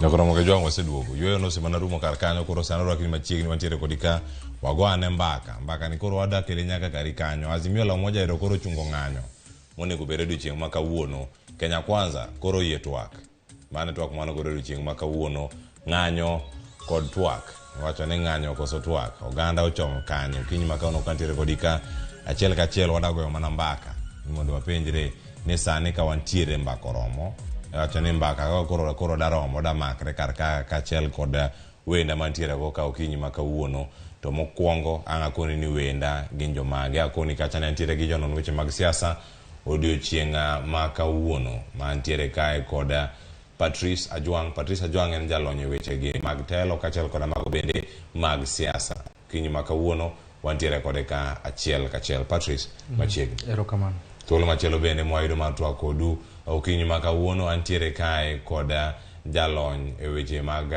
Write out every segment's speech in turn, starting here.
Nyakoromo ke jwang' waseduogo. Yueyo nosemana rumo kar kanyo koro sani orwakni machiegni wantiere kodi ka wago ane mbaka. Mbaka ni koro wadwa kele nyaka kari kanyo. Azimio la Umoja ero koro ochungo ng'anyo monego bed odiochieng' ma kawuono. Kenya Kwanza koro oyie twak. Mano e twak mane ogol odiochieng' ma kawuono. Ng'anyo kod twak. Iwacho ni ng'anyo koso twak. Oganda ochomo kanye? Okinyi ma kawuono kantiere kodi ka achiel kachiel wadwa goyo mana mbaka ni mondo wapenjre ni sani ka wantiere mbaka oromo. Iwacho ni mbaka ka koro koro daromo damakre kar ka kaachiel kod wenda mantiere go ka okinyi ma kawuono. To mokwongo ang' akoni ni wenda gin jomage. Akoni kacha ni antiere gi jonon weche mag siasa odiochieng' ma kawuono mantiere kae kod Patrice Ajwang'. Patrice Ajwang' en jalony e weche gi mag telo kaachiel koda mago bende mag siasa. Okinyi ma kawuono wantiere kode ka achiel kachiel. Patrice, machiegni. Erokamano. Thuolo machielo bende mwayudo mar twak kodu okinyi ma kawuono antiere kae kod jalony e weche mag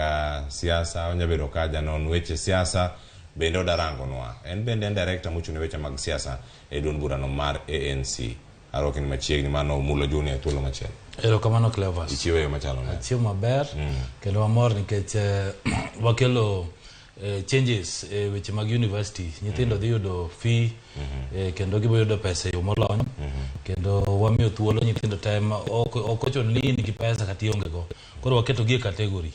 siasa, onya bedo ka janon weche siasa bende odarangonwa. En bende en director mochung' ne weche mag siasa e duond burano mar ANC. Arwaki ni machiegni mano Omulo Junior thuolo machielo. Erokamano Cleophas. Ichiwo e yo machalo nade? Achiewo maber kendo mamor nikech wakelo changes e weche mag university. Nyithindo dhi yudo fee kendo gibiro yudo pesa e yo molony kendo wamiyo thuolo nyithindo te ma ok ochuno ni in gi pesa kata ionge go. Koro waketo gi e category.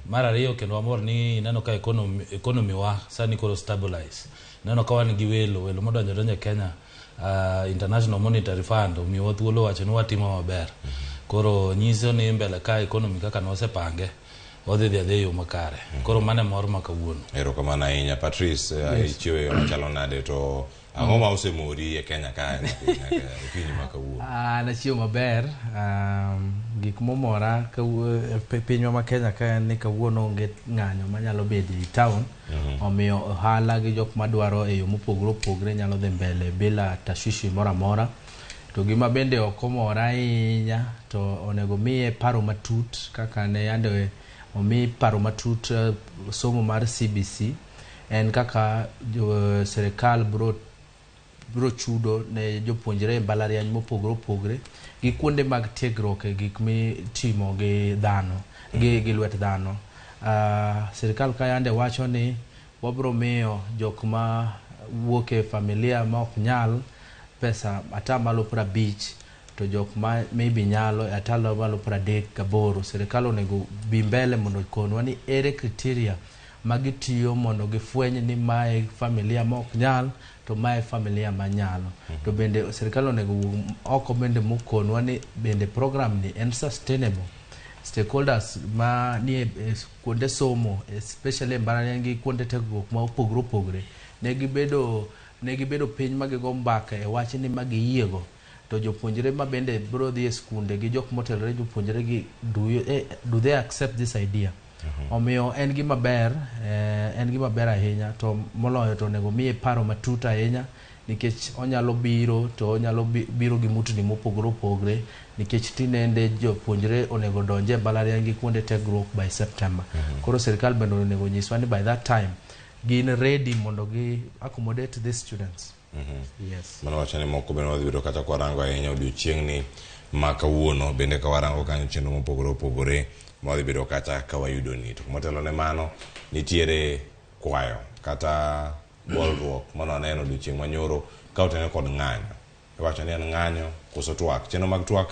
Mar ariyo kendo wamor ni ineno ka economy wa sani koro stabilize. Ineno ka wan gi welo, welo modonjo donjo e Kenya International Monetary Fund omiyowa thuolo wacho ni watimo maber. Koro nyiso ni mbele ka economy kaka nosepange odhi dhi adhiya e yo makare. Koro mano e mor ma kawuono. Erokamano ahinya Patrice, ichiwo e yo machalo nade to ang'o ma osemori e Kenya kae nyaka okinyi ma kawuono? An achiewo maber. Gik momora pinywa ma Kenya ka en ni kawuono onge ng'anyo manyalo bedo e town. Omiyo ohala gi jok madwaro e yo mopogore opogore nyalo dhi mbele bila tashwishi moro amora. To gima bende ok omora ahinya to onego miye paro matut kaka ne yande omi paro matut somo mar CBC en kaka sirikal bro chudo ne jopuonjre e mbalariany mopogore opogore gi kuonde mag tiegruok e gik mitimo gi dhano gi lwet dhano. Sirikal ka yande wacho ni wabro miyo jok ma wuok e familia ma ok nyal pesa atamalo 50 to jok ma maybe nyalo atamalo 38. Sirikal onego bi mbele mondo okonwa ni ere criteria magitiyo mondo gifweny ni mae familia ma ok nyal to mae familia manyalo. To bende sirikal onego wuog oko bende mokonwa ni bende program ni en sustainable. Stakeholders ma nie kuonde somo especially e mbalariany gi kuonde tiegruok ma opogore opogore ne gibedo piny ma gigo mbaka e wach ni ma giyiego to jopuonjre ma bende biro dhi e skunde gi jok motelore jopuonjre gi do they accept this idea? Omiyo en gima ber, en gima ber ahinya to moloyo to onego miye paro matut ahinya nikech onyalo biro to onyalo biro gi mutni mopogore opogore nikech tinende jopuonjre onego donje e mbalariany gi kuonde tiegruok by September. Koro sirikal bende onego nyiswa ni by that time gin ready mondo gi accommodate these students. Yes. Mano wacho ni moko bende wadhi bedo kata kwarango ahinya odiochieng'ni ma kawuono bende ka warango kanyo chenro mopogore opogore ma wadhi bedo kata ka wayudo ni. To motelo ne mano nitiere kwayo kata bolruok mane waneno odiochieng' manyoro ka otenore kod ng'anyo. Iwacho ni en ng'anyo koso twak. Chenro mag twak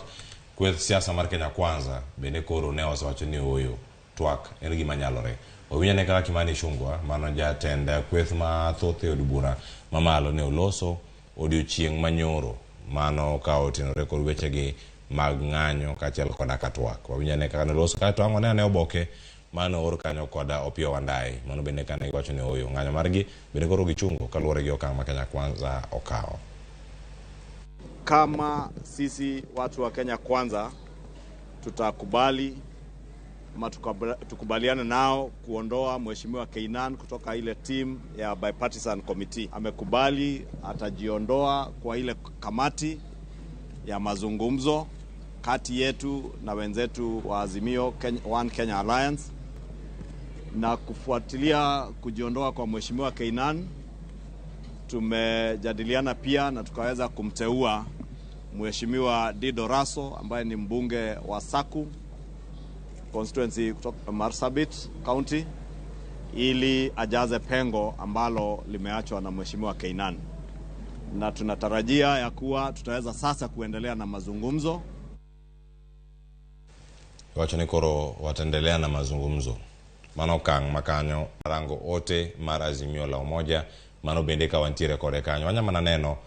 kweth siasa mar Kenya Kwanza bende koro ne osewacho ni ooyo twak en gima nyalore. Wawinj ane kaka Kimani Ichung'wa mano jatend kweth mathoth e od bura mamalo ne oloso odiochieng' manyoro mano ka otenore kod wechegi mag ng'anyo kaachiel koda ka twak. Wawinj ane kaka ne oloso kaeto ang' wane ane oboke mane oor kanyo kod Opiyo Wandayi. Mano bende kane giwacho ni ooyo ng'anyo margi bende koro gichungo kaluwore gi okang' ma Kenya Kwanza okawo. Kama sisi watu wa Kenya Kwanza tutakubali ama tukubaliane nao kuondoa Mheshimiwa Keynan kutoka ile team ya bipartisan committee. Amekubali atajiondoa kwa ile kamati ya mazungumzo kati yetu na wenzetu wa Azimio One Kenya Alliance, na kufuatilia kujiondoa kwa Mheshimiwa Keynan tumejadiliana pia na tukaweza kumteua Mheshimiwa Dido Raso ambaye ni mbunge wa Saku constituency kutoka Marsabit County ili ajaze pengo ambalo limeachwa na Mheshimiwa Keinan, na tunatarajia ya kuwa tutaweza sasa kuendelea na mazungumzo. Wacho ni koro wataendelea na mazungumzo. Mano okang' makanyo rango ote mar Azimio la Umoja mano bende ka wantiere kode kanyo. Wanya mana neno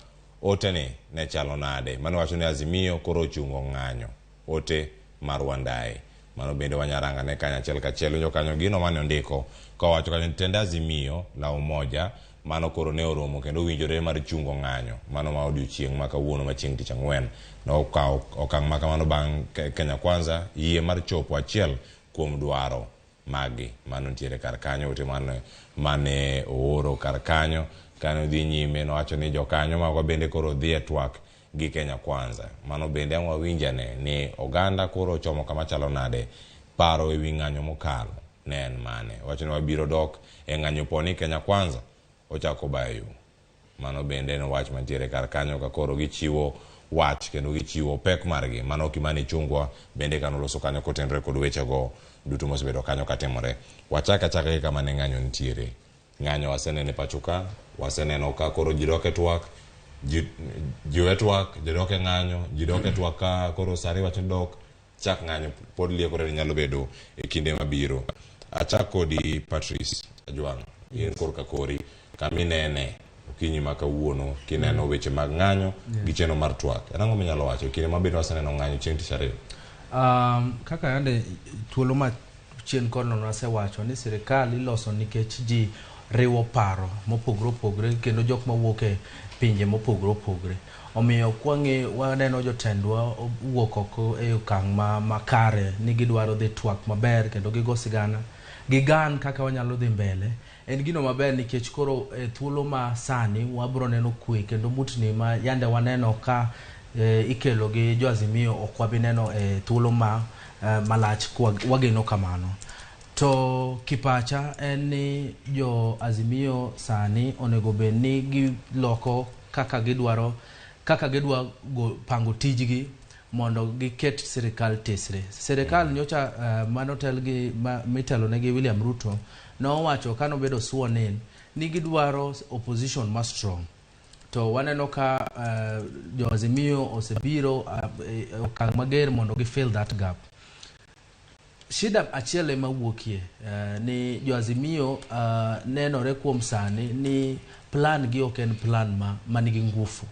ote ni ne chalo nade. Mano wacho ni Azimio koro ochungo ng'anyo. Ote mar Wandayi. Mano bende wanyaranga ne kanyo achiel kachiel. Winjo kanyo gino mane ondiko kowacho kanyo ni tend Azimio la Umoja mano koro ne oromo kendo owinjore mar chungo ng'anyo mano ma odiochieng' ma kawuono ma chieng' tich ang'wen nokawo okang' ma kamano bang' Kenya Kwanza yie mar chopo achiel kuom dwaro maggi mano nitiere kar kanyo ote mane ooro kar kanyo kane odhi nyime nowacho ni jokanyo magwa bende koro dhi e twak gi Kenya Kwanza mano bende ang' wawinjane ni oganda koro ochomo kama chalo nade paro ewi ng'anyo mokalo ne en mane wacho ni wabiro dok e ng'anyo po ni Kenya Kwanza ochako bayo yo mano bende en wach mantiere kar kanyo ka koro gichiwo wach kendo gichiwo pek margi mano Kimani Chungwa bende kanoloso kanyo kotenore kod wechego duto mosebedo kanyo katimore wachak achaka gi kama ne ng'anyo nitiere ng'anyo waseneno e pacho ka waseneno ka koro ji dok e twak ji we twak ji dok e ng'anyo ji dok e twak ka koro sani wacho ni dok chak ng'anyo pod liekore ni nyalo bedo e kinde mabiro achak kodi Patrice Ajwang' in korka kori kaminene okinyi ma kawuono kineno weche mag ng'anyo gi chenro mar twak en ang'o minyalo wacho e kinde mabende waseneno ng'anyo chieng' tich ariyo Kaka yande thuolo ma chien kono nasewacho ni sirikal iloso nikech ji riwo paro mopogore opogore kendo jok mawuok e pinje mopogore opogore. Omiyo kwang'i waneno jotendwa wuok oko e okang' makare ni gidwaro dhi twak maber kendo gigo sigana gigan kaka wanyalo dhi mbele. En gino maber nikech koro e thuolo ma sani wabro neno kwe kendo mutni ma yande waneno ka ikelo gi jo Azimio ok wabi neno e thuolo ma malach wageno kamano. To kipacha en ni jo Azimio sani onego bed ni giloko kaka gidwaro kaka gidwa pango tijgi mondo giket sirikal tesre. Sirikal nyocha manotel gi mitelo negi William Ruto nowacho kanobedo sworn in ni gidwaro opposition ma strong. To waneno ka jo Azimio osebiro okang' mager mondo gi fill that gap. Shida achiel ema wuokie ni jo Azimio nenore kuom sani ni plan gi ok en plan ma nigi ngufu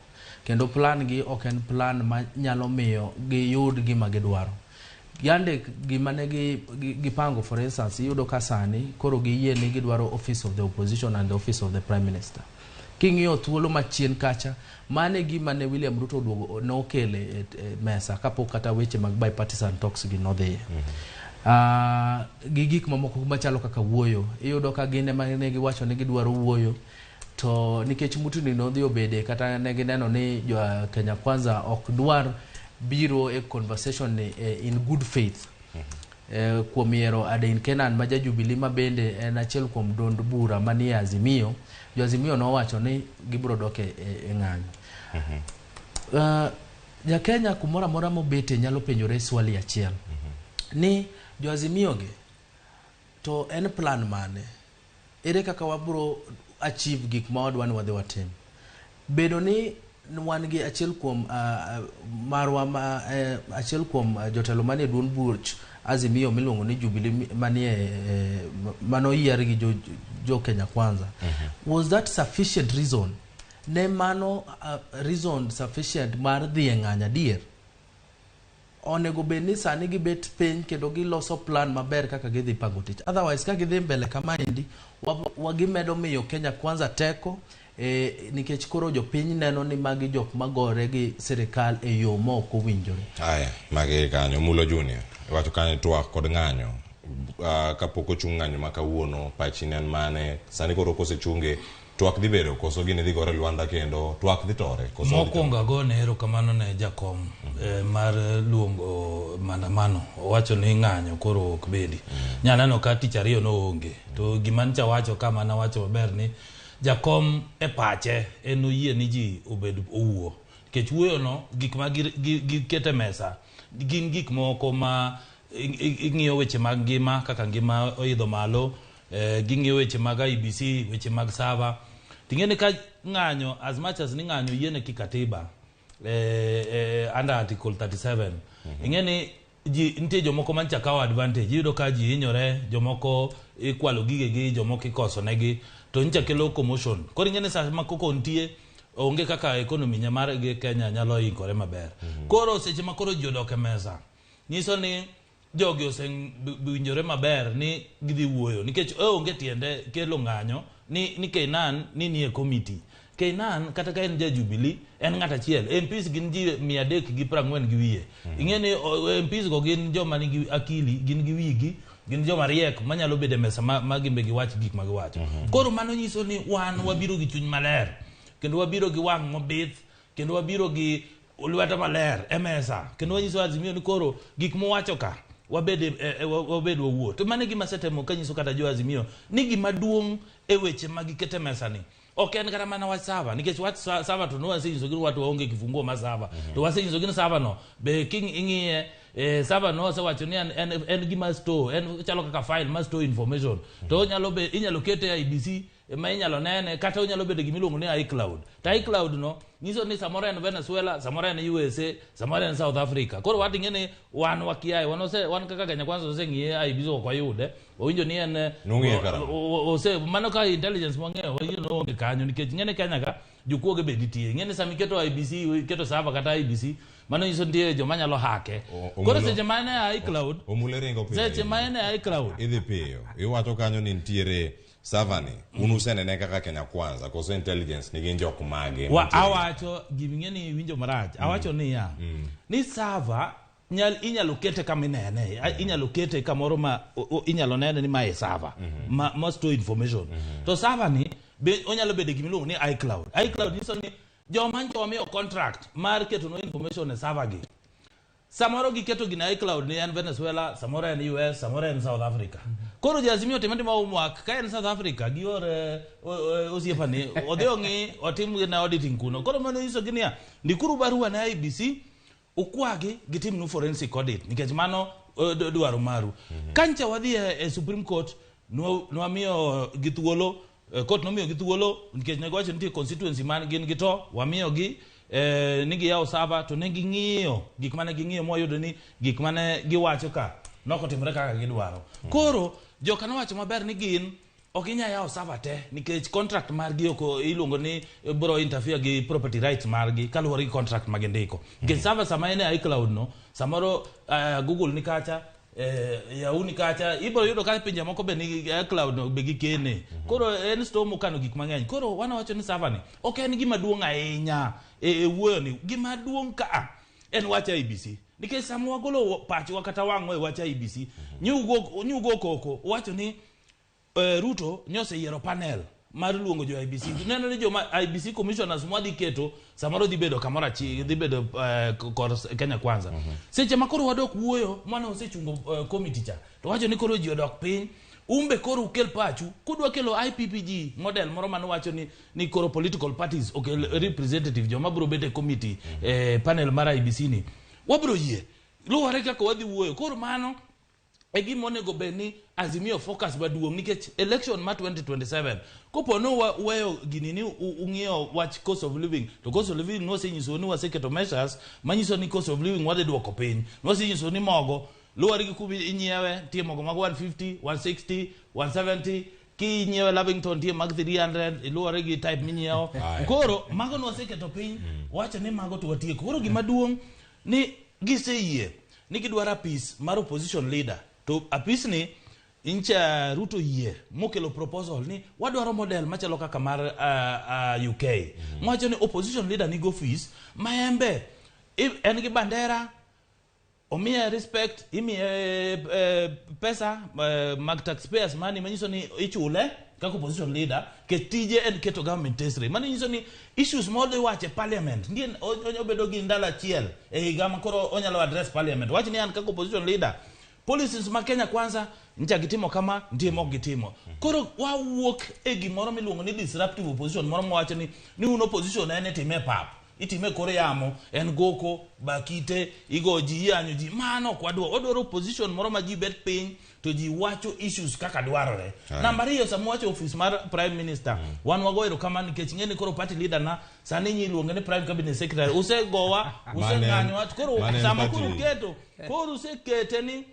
kendo plan gi ok en plan ma nyalo miyo giyud gima gidwaro. Yande gima ne gipango for instance iyudo ka sani koro giyie ni gidwaro office of the opposition and the office of the prime minister. King'iyo thuolo machien kacha mane gima ne William Ruto oduogo nokele e mesa kapok kata weche mag bipartisan talks gi nodhiye. Gi gik mamoko machalo kaka wuoyo iyudo ka gin ema ne giwacho ni gidwaro wuoyo to nikech mutni nodhi obede kata ne gineno ni jo Kenya Kwanza ok dwar biro e conversation ni in good faith kuom yiero Aden Kenan ma ja Jubilee ma bende en achiel kuom duond bura manie Azimio. Jo Azimio nowacho ni gibiro dok e ng'anyo. Ja Kenya kumoro amora mobete nyalo penjore swali achiel ni jo Azimio gi to en plan mane? Ere kaka wabro achieve gik ma wadwa ni wadhi watim? Bedo ni wan gi achiel kuom marwa ma achiel kuom jotelo manie duond buch Azimio miluongo ni Jubilee manie manoyier gi jo Kenya Kwanza. Was that sufficient reason? Ne mano reason sufficient mar dhi e ng'anyo adier? Onego bed ni sani gibet piny kendo giloso plan maber kaka gidhi pango tich. Otherwise ka gidhi mbele kamaendi gimedo miyo Kenya Kwanza teko nikech koro jopiny neno ni magi jok magore gi sirikal e yo ma ok owinjore. Aya, magi kanyo Mulo Junior iwacho kanyo twak kod ng'anyo kapok ochung' ng'anyo ma kawuono pachi ne en mane sani koro kosechunge twak dhi bedo koso gini dhi gore lwanda kendo twak dhi tore koso mokwongo agone erokamano ne jakom mar luongo maandamano owacho ni ng'anyo koro ok bedi. Nyaneno ka tich ariyo noonge to gima ncha wacho ka mana wacho maber ni jakom e pache en oyie ni ji obed owuo nikech wuoyo no gik ma gikete mesa gin gik moko ma Ing'iyo weche mag ngima kaka ngima oidho malo, ging'iyo weche mag IEBC, weche mag server. Ting'e ni ka ng'anyo, as much as ni ng'anyo yiene kikatiba under article 37, ing'e ni ji nitie jomoko mancha kawo advantage. Iyudo ka ji hinyore, jomoko ikwalo gigegi, jomoko ikoso negi, to ncha kelo commotion. Koro ing'e ni sama koko nitie, onge kaka economy nya mar gi Kenya nyalo ikore maber. Koro seche ma koro ji odok e mesa, nyiso ni jogi osewinjore maber ni gidhi wuoyo, nikech e onge tiende kelo ng'anyo ni Keynan ni nie committee. Keynan kata ka en ja Jubilee, en ng'at achiel. MPs gin ji 340 gi wiye. Ing'e ni MPs go gin joma nigi akili, gin gi wigi, gin joma riek manyalo bedo e mesa ma gin be giwach gik ma giwacho. Koro mano nyiso ni wan wabiro gi chuny maler, kendo wabiro gi wang' mobith, kendo wabiro gi lwete maler e mesa, kendo wanyiso Azimio ni koro gik mowacho ka wabed wabed wawuo. To mano e gima asetemo kanyiso kata jo Azimio ni gima duong' e weche ma giketo e mesa ni ok en kata mana wach server, nikech wach server to nwasenyisogi ni watu waonge kifunguo mar server. To wasenyisogi ni server no be ing'iye, server no wasewacho ni en gima store, en chalo kaka file ma store information. To onyalo be inyalo kete e IEBC ma inyalo nene, kata onyalo bedo gima iluongo ni iCloud. To iCloud no nyiso ni samoro en Venezuela, samoro en USA, samoro en South Africa. Koro wating'e ni wan wakiaye, wan kaka Kenya Kwanza oseng'iye IEBC ok wayude. Wawinjo ni en Nung'iye karang'o? Ose mano ka intelligence mwang'eyo wawinjo ni oonge kanyo, nikech ing'e ni Kenya ka jokuoge be nitie. Ing'e ni sama iketo IEBC, iketo server kata IEBC, mano nyiso nitie joma nyalo hake. Koro seche ma en e iCloud, Omule ringo piyo seche ma en e iCloud, idhi piyo. Iwacho kanyo ni nitiere server ni. Un usenene kaka Kenya Kwanza, koso intelligence ni gin jok mage mantiere? Awacho gima ing'e ni iwinjo marach. Awacho niya, ni server inyalo kete kama inene, inyalo kete kamoro ma inyalo nene ni mae server ma store information. To server ni be onyalo bedo gima iluongo ni iCloud. iCloud nyiso ni joma ncho wamiyo contract mar ketonwa information e server gi, samoro giketo gina iCloud ni en Venezuela, samoro en US, samoro en South Africa. Koro jo Azimio timo atima homework ka en South Africa, gior osiepani odhi ong'i otim gina auditing kuno. Koro mano nyiso gi niya, ndikuru barua ne IEBC, ukwagi gitimnu forensic audit, nikech mano dwaro maru. Ka ncha wadhi e Supreme Court, nwamiyo gi thuolo, court nomiyo gi thuolo nikech ne giwacho ni nitie constituency man gin gi to wamiyogi, ni giyawo server, to ne ging'iyo gik mane ging'iyo mwayudo ni gik mane giwacho ka nokotimore kaka gidwaro. Koro joka nowacho maber ni gin ok inyal yawo server te nikech contract margi ok iluongo ni bro interfere gi property rights margi kaluwore gi contract ma gindiko. Nikech server sama en e iCloud no, samoro Google ni kacha, Yahoo ni kacha, ibiro yudo ka pinje moko be nigi iCloud no be gikene. Koro en store mokano gik mang'eny. Koro wan wacho ni server ni ok en gima duong' ahinya e wuoyo ni. Gima duong' ka en wach IEBC. Nikech sama wagolo pachwa kata wang'wa e wach IEBC, nyugo koko wacho ni Ruto nyoseyiero panel mar luongo jo IEBC. Neno ni joma IEBC commissioners mwadhi keto samoro dhi bedo kamoro achiel, dhi bedo kor Kenya Kwanza. Seche ma koro wadok wuoyo, mane osechungo committee cha, to wacho ni koro ji odok piny, umbe koro ukel pachu, kudwa kelo IPPG model moro mane wacho ni koro political parties okel representative joma biro bet e committee, panel mar IEBC ni, wabiro yie. Luwore kaka wadhi wuoyo. Koro mano e gima onego bed ni Azimio focus maduong', nikech election ma 2027 kopo ni weyo gini ni ung'iyo wach cost of living, to cost of living nwasenyiso ni waseketo measures manyiso ni cost of living wadhi duoko piny. Nwasenyiso ni mogo luwore gi kuma inyiewe, nitie mogo mag 150, 160, 170, kinyiewe Lavington nitie mag 300, luwore gi type minyiewo. Koro mago nwaseketo piny, wacho ni mago to watieko. Koro gima duong' ni giseyie ni gidwaro apis mar opposition leader, to apis ni incha Ruto yie mokelo proposal ni wadwaro model machalo kaka mar UK. Mwacho ni opposition leader nigo office ma embe en gi bandera, omiye respect, imiye pesa mag taxpayers money, manyiso ni ichule kaka opposition leader, ke tije en keto government tesre. Mano nyiso ni issues modhi wacho e parliament ndie obedo gi ndalo achiel e higa ma koro onyalo address parliament. Wach ni an kaka opposition leader, policies ma Kenya Kwanza ncha gitimo kama, nitie mok gitimo. Koro wawuok e gimoro miluongo ni disruptive opposition, moro mawacho ni un opposition en itime pap. Itime e kor yamo, en goko, bakite, igo ji, iyanyo ji. Mano ok wadwar. Wadwaro opposition moro ma ji bet piny to ji wacho issues kaka dwarore. Namba ariyo, sama wacho office mar Prime Minister, wan wago erokamano nikech ing'e ni koro party leader na sani inyi iluonge ni Prime Cabinet Secretary. Usegowa, useng'anyowa, koro sama koro uketo, koro usekete ni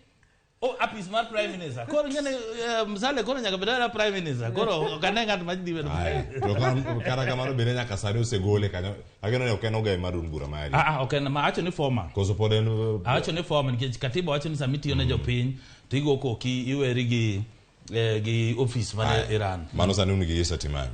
o apis mar Prime Minister. Koro ing'e ni Msale koro nyaka bed mana Prime Minister. Koro ok ane ng'at ma dhi bedo. To kata kamano bende nyaka sani osegole kanyo. Ageno ni ok en ogaye mar duond bura mari. Ah, ok en ma awacho ni former. Koso pod en Awacho ni former nikech katiba wacho ni sama itiyo ne jopiny to igo koki iweri gi gi office mane Iran. Mano sani un gi Issa Timami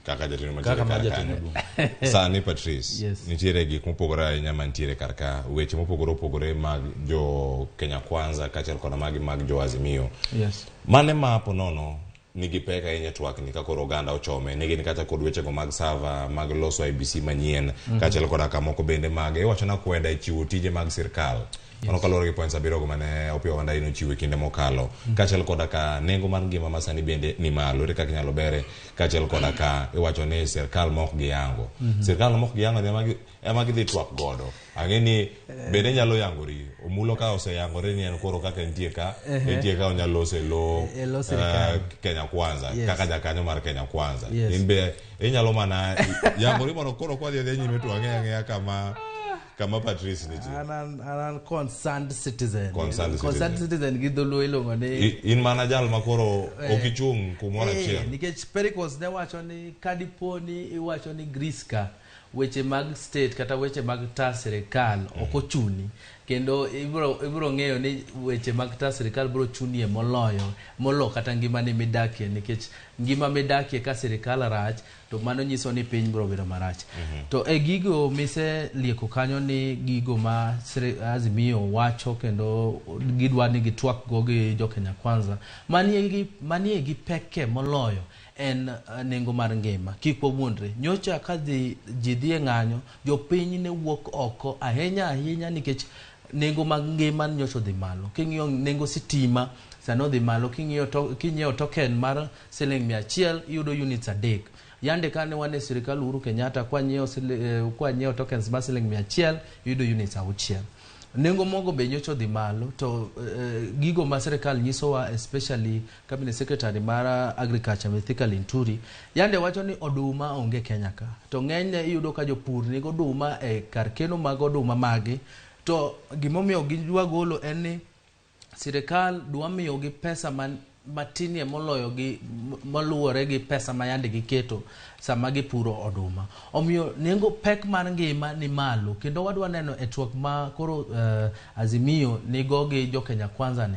kaka jatelo mantiere Kaka mar kar jatelo kanyo. Sani Patrice, Yes. nitiere gik mopogore ahinya mantiere kar ka, weche mopogore opogore mag jo Kenya Kwanza kaachiel koda magi mag jo Azimio. Yes. Mane ma po nono nigi pek ahinya e twakni ka koro oganda ochome, ne gin kata kod wechego mag sava mag loso IBC manyien kaachiel koda kamoko bende mag iwacho na kweda e chiwo tije mag sirkal. Mano kaluwore gi points abiriyo go mane Opiyo Wandayi nochiwo e kinde mokalo. Kaachiel koda ka nengo mar ngima ma sani bende ni malo, ere kaka inyalo bere kaachiel koda ka iwacho ni sirkal ma ok giyango. Sirkal ma ok giyango ni ema gidhi twak godo. Ang'e ni bende nyalo yangori. Omulo ka oseyangore ni en koro kaka entie ka, entie ka onyalo loso e lo, E lo sirkal. Kenya Kwanza, kaka jakanyo mar Kenya Kwanza. In be inyalo mana yangori mondo koro kwadhi adhiya nyime to wang'e ang'eya kama Patrice nitie. An an concerned citizen. Concerned Concerned citizen gi dholuo iluongo ni In mana jal ma koro ok ichung' kumoro achiel. Nikech Pericles ne wacho ni kadipo ni iwacho ni Greece ka weche mag state kata weche mag ta sirikal ok ochuni, kendo ibro ng'eyo ni weche mag ta sirikal bro chunie moloyo molo kata ngimani midakie, nikech ngima midakie ka sirikal rach to mano nyiso ni piny bro bedo marach. To e gigo mise lieko kanyo ni gigo ma Azimio wacho kendo gidwa ni gitwak go gi jo Kenya Kwanza manie gi peke moloyo en nengo mar ngima. Kik wawuondre, nyocha ka ji dhi e ng'anyo, jopiny ne wuok oko ahinya ahinya nikech nengo mag ngima nyocha odhi malo. King'iyo nengo sitima sani odhi malo, kinyiewo token mar siling 100 iyudo units 3. Yande kane wan e sirikal Uhuru Kenyatta kwanyiewo tokens mar siling 100 iyudo units 6. Nengo mogo be nyocha odhi malo, to gigo ma sirikal nyisowa, especially cabinet secretary mar agriculture Mithika Linturi, yande wacho ni oduma onge Kenya ka, to ng'enyne iyudo ka jopur nigo oduma e kar keno mag oduma magi, to gimomiyo gidwa golo en ni sirikal dwa miyogi pesa matinie moloyo gi maluwore gi pesa ma yande giketo sama gipuro oduma. Omiyo nengo pek mar ngima ni malo, kendo wadwa neno e twak ma koro Azimio nigo gi jo Kenya Kwanza ni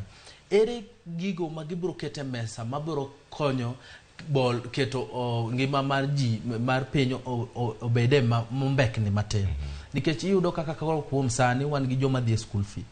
ere gigo ma gibiro keto e mesa mabiro konyo bol keto ngima mar ji mar piny obede mombekni matin. Nikech iyudo kaka koro kuom sani wan gi joma dhi e school fee,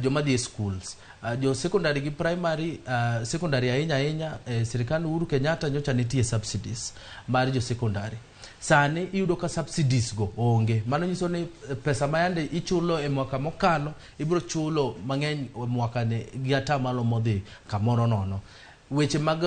joma dhi e schools, jo secondary gi primary, secondary ahinya ahinya, sirikand Uhuru Kenyatta nyocha nitie subsidies mar jo secondary. Sani iyudo ka subsidies go onge. Mano nyiso ni pesa ma yande ichulo e mwaka mokalo ibiro chulo mang'eny e mwaka ni gi atamalo modhi kamoro nono. Weche mag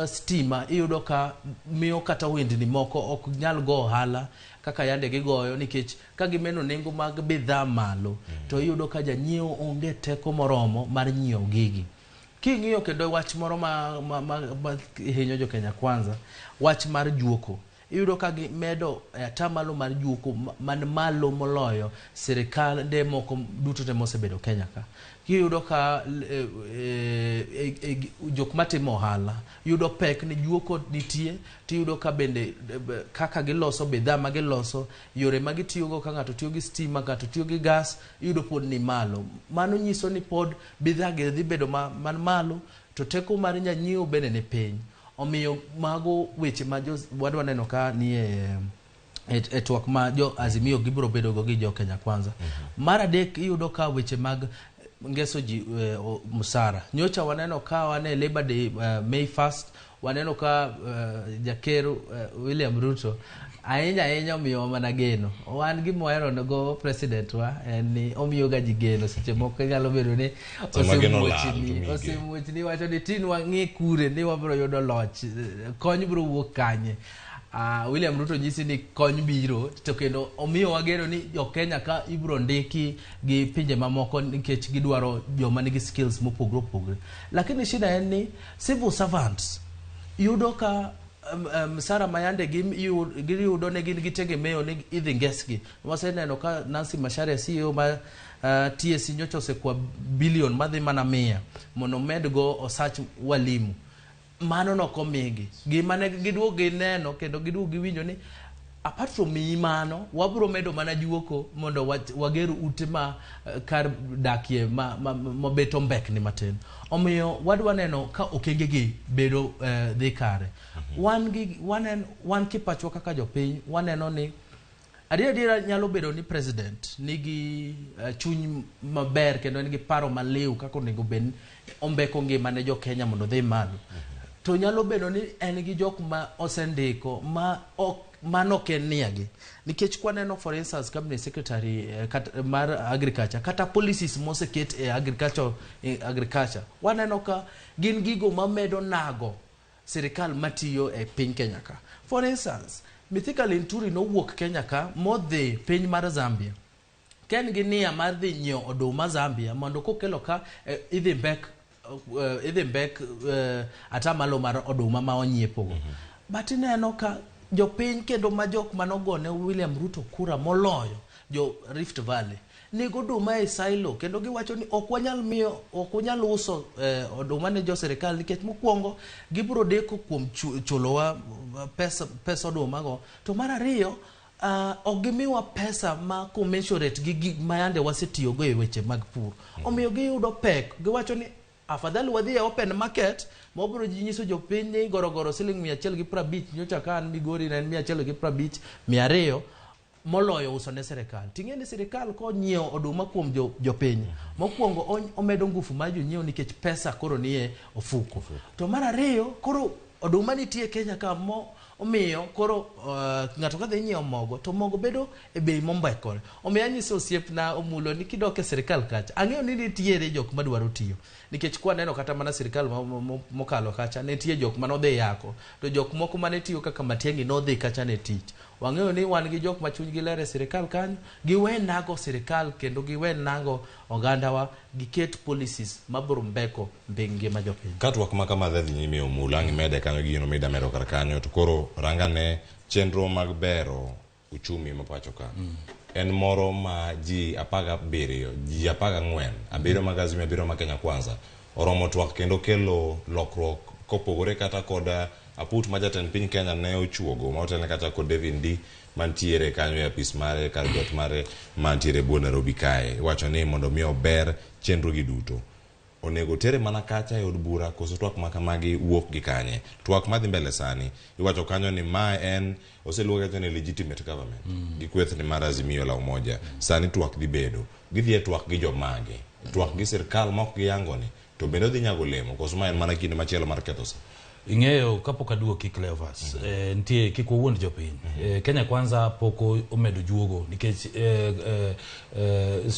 stima iyudo ka miyo kata ohendni moko ok nyal go ohala kaka yande gigoyo, nikech ka gimeno nengo mag bidhaa malo to iyudo ka janyiewo onge teko moromo mar nyiewo gigi. King'iyo kendo wach moro ma hinyo jo Kenya Kwanza, wach mar juoko, iyudo ka gimedo atamalo mar juoko man malo moloyo sirikal de moko duto te mosebedo Kenya ka. Iyudo ka jok matimo ohala yudo pek ni juoko nitie, tiyudo ka bende kaka giloso bidhaa ma giloso, yore ma gitiyogo ka ng'ato tiyo gi stima, ng'ato tiyo gi gas, iyudo pod ni malo. Mano nyiso ni pod bidhaa gi dhi bedo man malo, to teko mar janyiewo bende ni piny. Omiyo mago weche ma wadwa neno ka ni e twak ma jo Azimio gibiro bedo go gi jo Kenya Kwanza. Mar adek iyudo ka weche mag ngeso ji msara. Nyocha waneno ka wan e Labor Day, May 1st, waneno ka jaker William Ruto ahinya ahinya omiyowa mana geno. Wan gima wahero go president wa en ni omiyo ga ji geno. Seche moko nyalo bedo ni Sama geno lal, to miyi geno. Osemuochni wacho ni tin wang'i kure ni wabiro yudo loch, kony biro wuok kanye. William Ruto nyisi ni kony biro to kendo omiyo wageno ni jo Kenya ka ibro ndiki gi pinje mamoko nikech gidwaro joma nigi skills mopogore opogore. Lakini shida en ni civil servants yudo ka msara mayande giyudo ne gin gitegemeo ni idhi ngesgi. Waseneno ka Nancy Macharia CEO ma TSC nyocha osekwa bilion madhi mana 100 mondo omedgo osach walimu. Mano nokomigi. Gima ne giduogo gineno kendo giduogo giwinjo ni apart from miyi mano, wabro medo mana juoko mondo wager ute ma kar dakie ma beto mbekni matin. Omiyo wadwa neno ka okengegi bedo dhi kare. Wan gi wanen, wan kipachwa kaka jopiny waneno ni adier adiera nyalo bedo ni president nigi chuny maber kendo en gi paro maliw kaka onego bed ni ombeko ngima ne jo Kenya mondo odhi malo. To nyalo bedo ni en gi jok ma osendiko ma ok mano ok en niagi nikech kwaneno for instance cabinet secretary mar agriculture kata policies moseket e agriculture, e agriculture waneno ka gin gigo mamedo nago sirikal matiyo e piny Kenya ka. For instance, Mithika Linturi nowuok Kenya ka modhi piny mar Zambia. Ka en gi nia mar dhi nyiewo oduma Zambia mondo kokelo ka idhi mbek atamalo mar oduma ma onyiepogo. But ineno ka jopiny kendo ma jok manogone William Ruto kura moloyo jo Rift Valley nigo oduma e silo kendo giwacho ni ok wanyal miyo ok wanyal uso oduma ne jo sirikal nikech mokwongo gibiro deko kuom chulowa pesa oduma go to mar ariyo ok gimiwa pesa ma commensurate gi gik ma yande wasetiyogo e weche mag pur. Omiyo giyudo pek giwacho ni afadhali wadhi e open market ma wabiro nyiso jopiny ni gorogoro siling 150 nyocha ka an Migori ne en 150 200 moloyo uso ne sirikal. Ting'e ni sirikal konyiewo oduma kuom jopiny mokwongo omedo ngufu mar jonyiewo nikech pesa koro nie ofuko. To mar ariyo koro oduma nitie Kenya ka mo omiyo koro ng'ato kadhi nyiewo mogo to mogo bedo e bei mombekore. Omiyo anyiso osiepna Omulo ni kidok e sirikal kacha ang'eyo ni nitiere jok madwaro tiyo nikech kwaneno kata mana sirikal mokalo kacha nitie jok manodhi yako to jok moko mane tiyo kaka Matiang'i nodhi kacha ne tich. Wang'eyo ni wan gi jok ma chunygi ler e sirikal kanyo giwe nago sirikal kendo giwe nago ogandawa giket policies mabiro mbeko ngima jopiny. Ka twak ma kama dhi nyime Omulo ang' imede kanyo gino mida medo kar kanyo to koro rangane chenro mag bero uchumi ma pacho ka en moro ma ji 17 ji 14 abiriyo mag Azimio abiriyo mag Kenya Kwanza oromo twak kendo kelo lokruok kopogore kata kod aput ma jatend piny Kenya ne ochuogo ma otelne kata kod David Ndii mantiere kanyo e apis mare kar jot mare mantiere bwo Nairobi kae iwacho ni mondo mi ober chenro gi duto onego tere mana kacha e od bura koso twak ma kamagi wuok gi kanye twak madhi mbele sani iwacho kanyo ni ma en oseluonge kacha ni legitimate government gi kweth ni mar Azimio la Umoja sani twak dhi bedo gidhi e twak gi jomage twak gi sirkal ma ok giyango ni to bende odhi nyago olemo koso ma en mana kinde machielo mar ketho sa ing'eyo kapok aduoki Cleophas nitie kik wawuond jopiny Kenya Kwanza pok omedo juogo nikech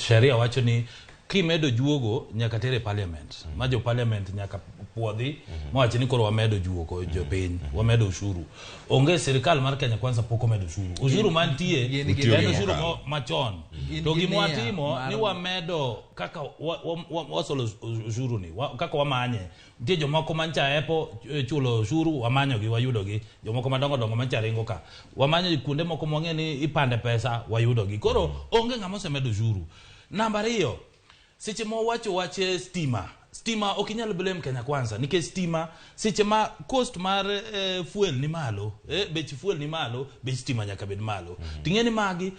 sheria wacho ni kimedo juogo nyaka tere parliament ma jo parliament nyaka puodhi mawach ni koro wamedo juogo jopiny wamedo ushuru onge sirikal mar Kenya Kwanza pok omedo ushuru ushuru mantie Gin gi en nia. ushuru machon Gin to gi gima nia watimo ni wamedo kaka wasolo ushuru ni kaka wamanye nitie jomoko mancha epo chulo ushuru wamanyogi wayudogi jomoko madongo dongo mancha ringo ka wamanyo kuonde moko mwang'e ni ipande pesa wayudogi koro onge ng'ama osemedo ushuru namba ariyo seche ma wawacho wach stima stima ok inyal blame Kenya Kwanza nikech stima seche ma cost mar fuel ni malo bech fuel ni malo bech stima nyaka bed malo ting'e ni magi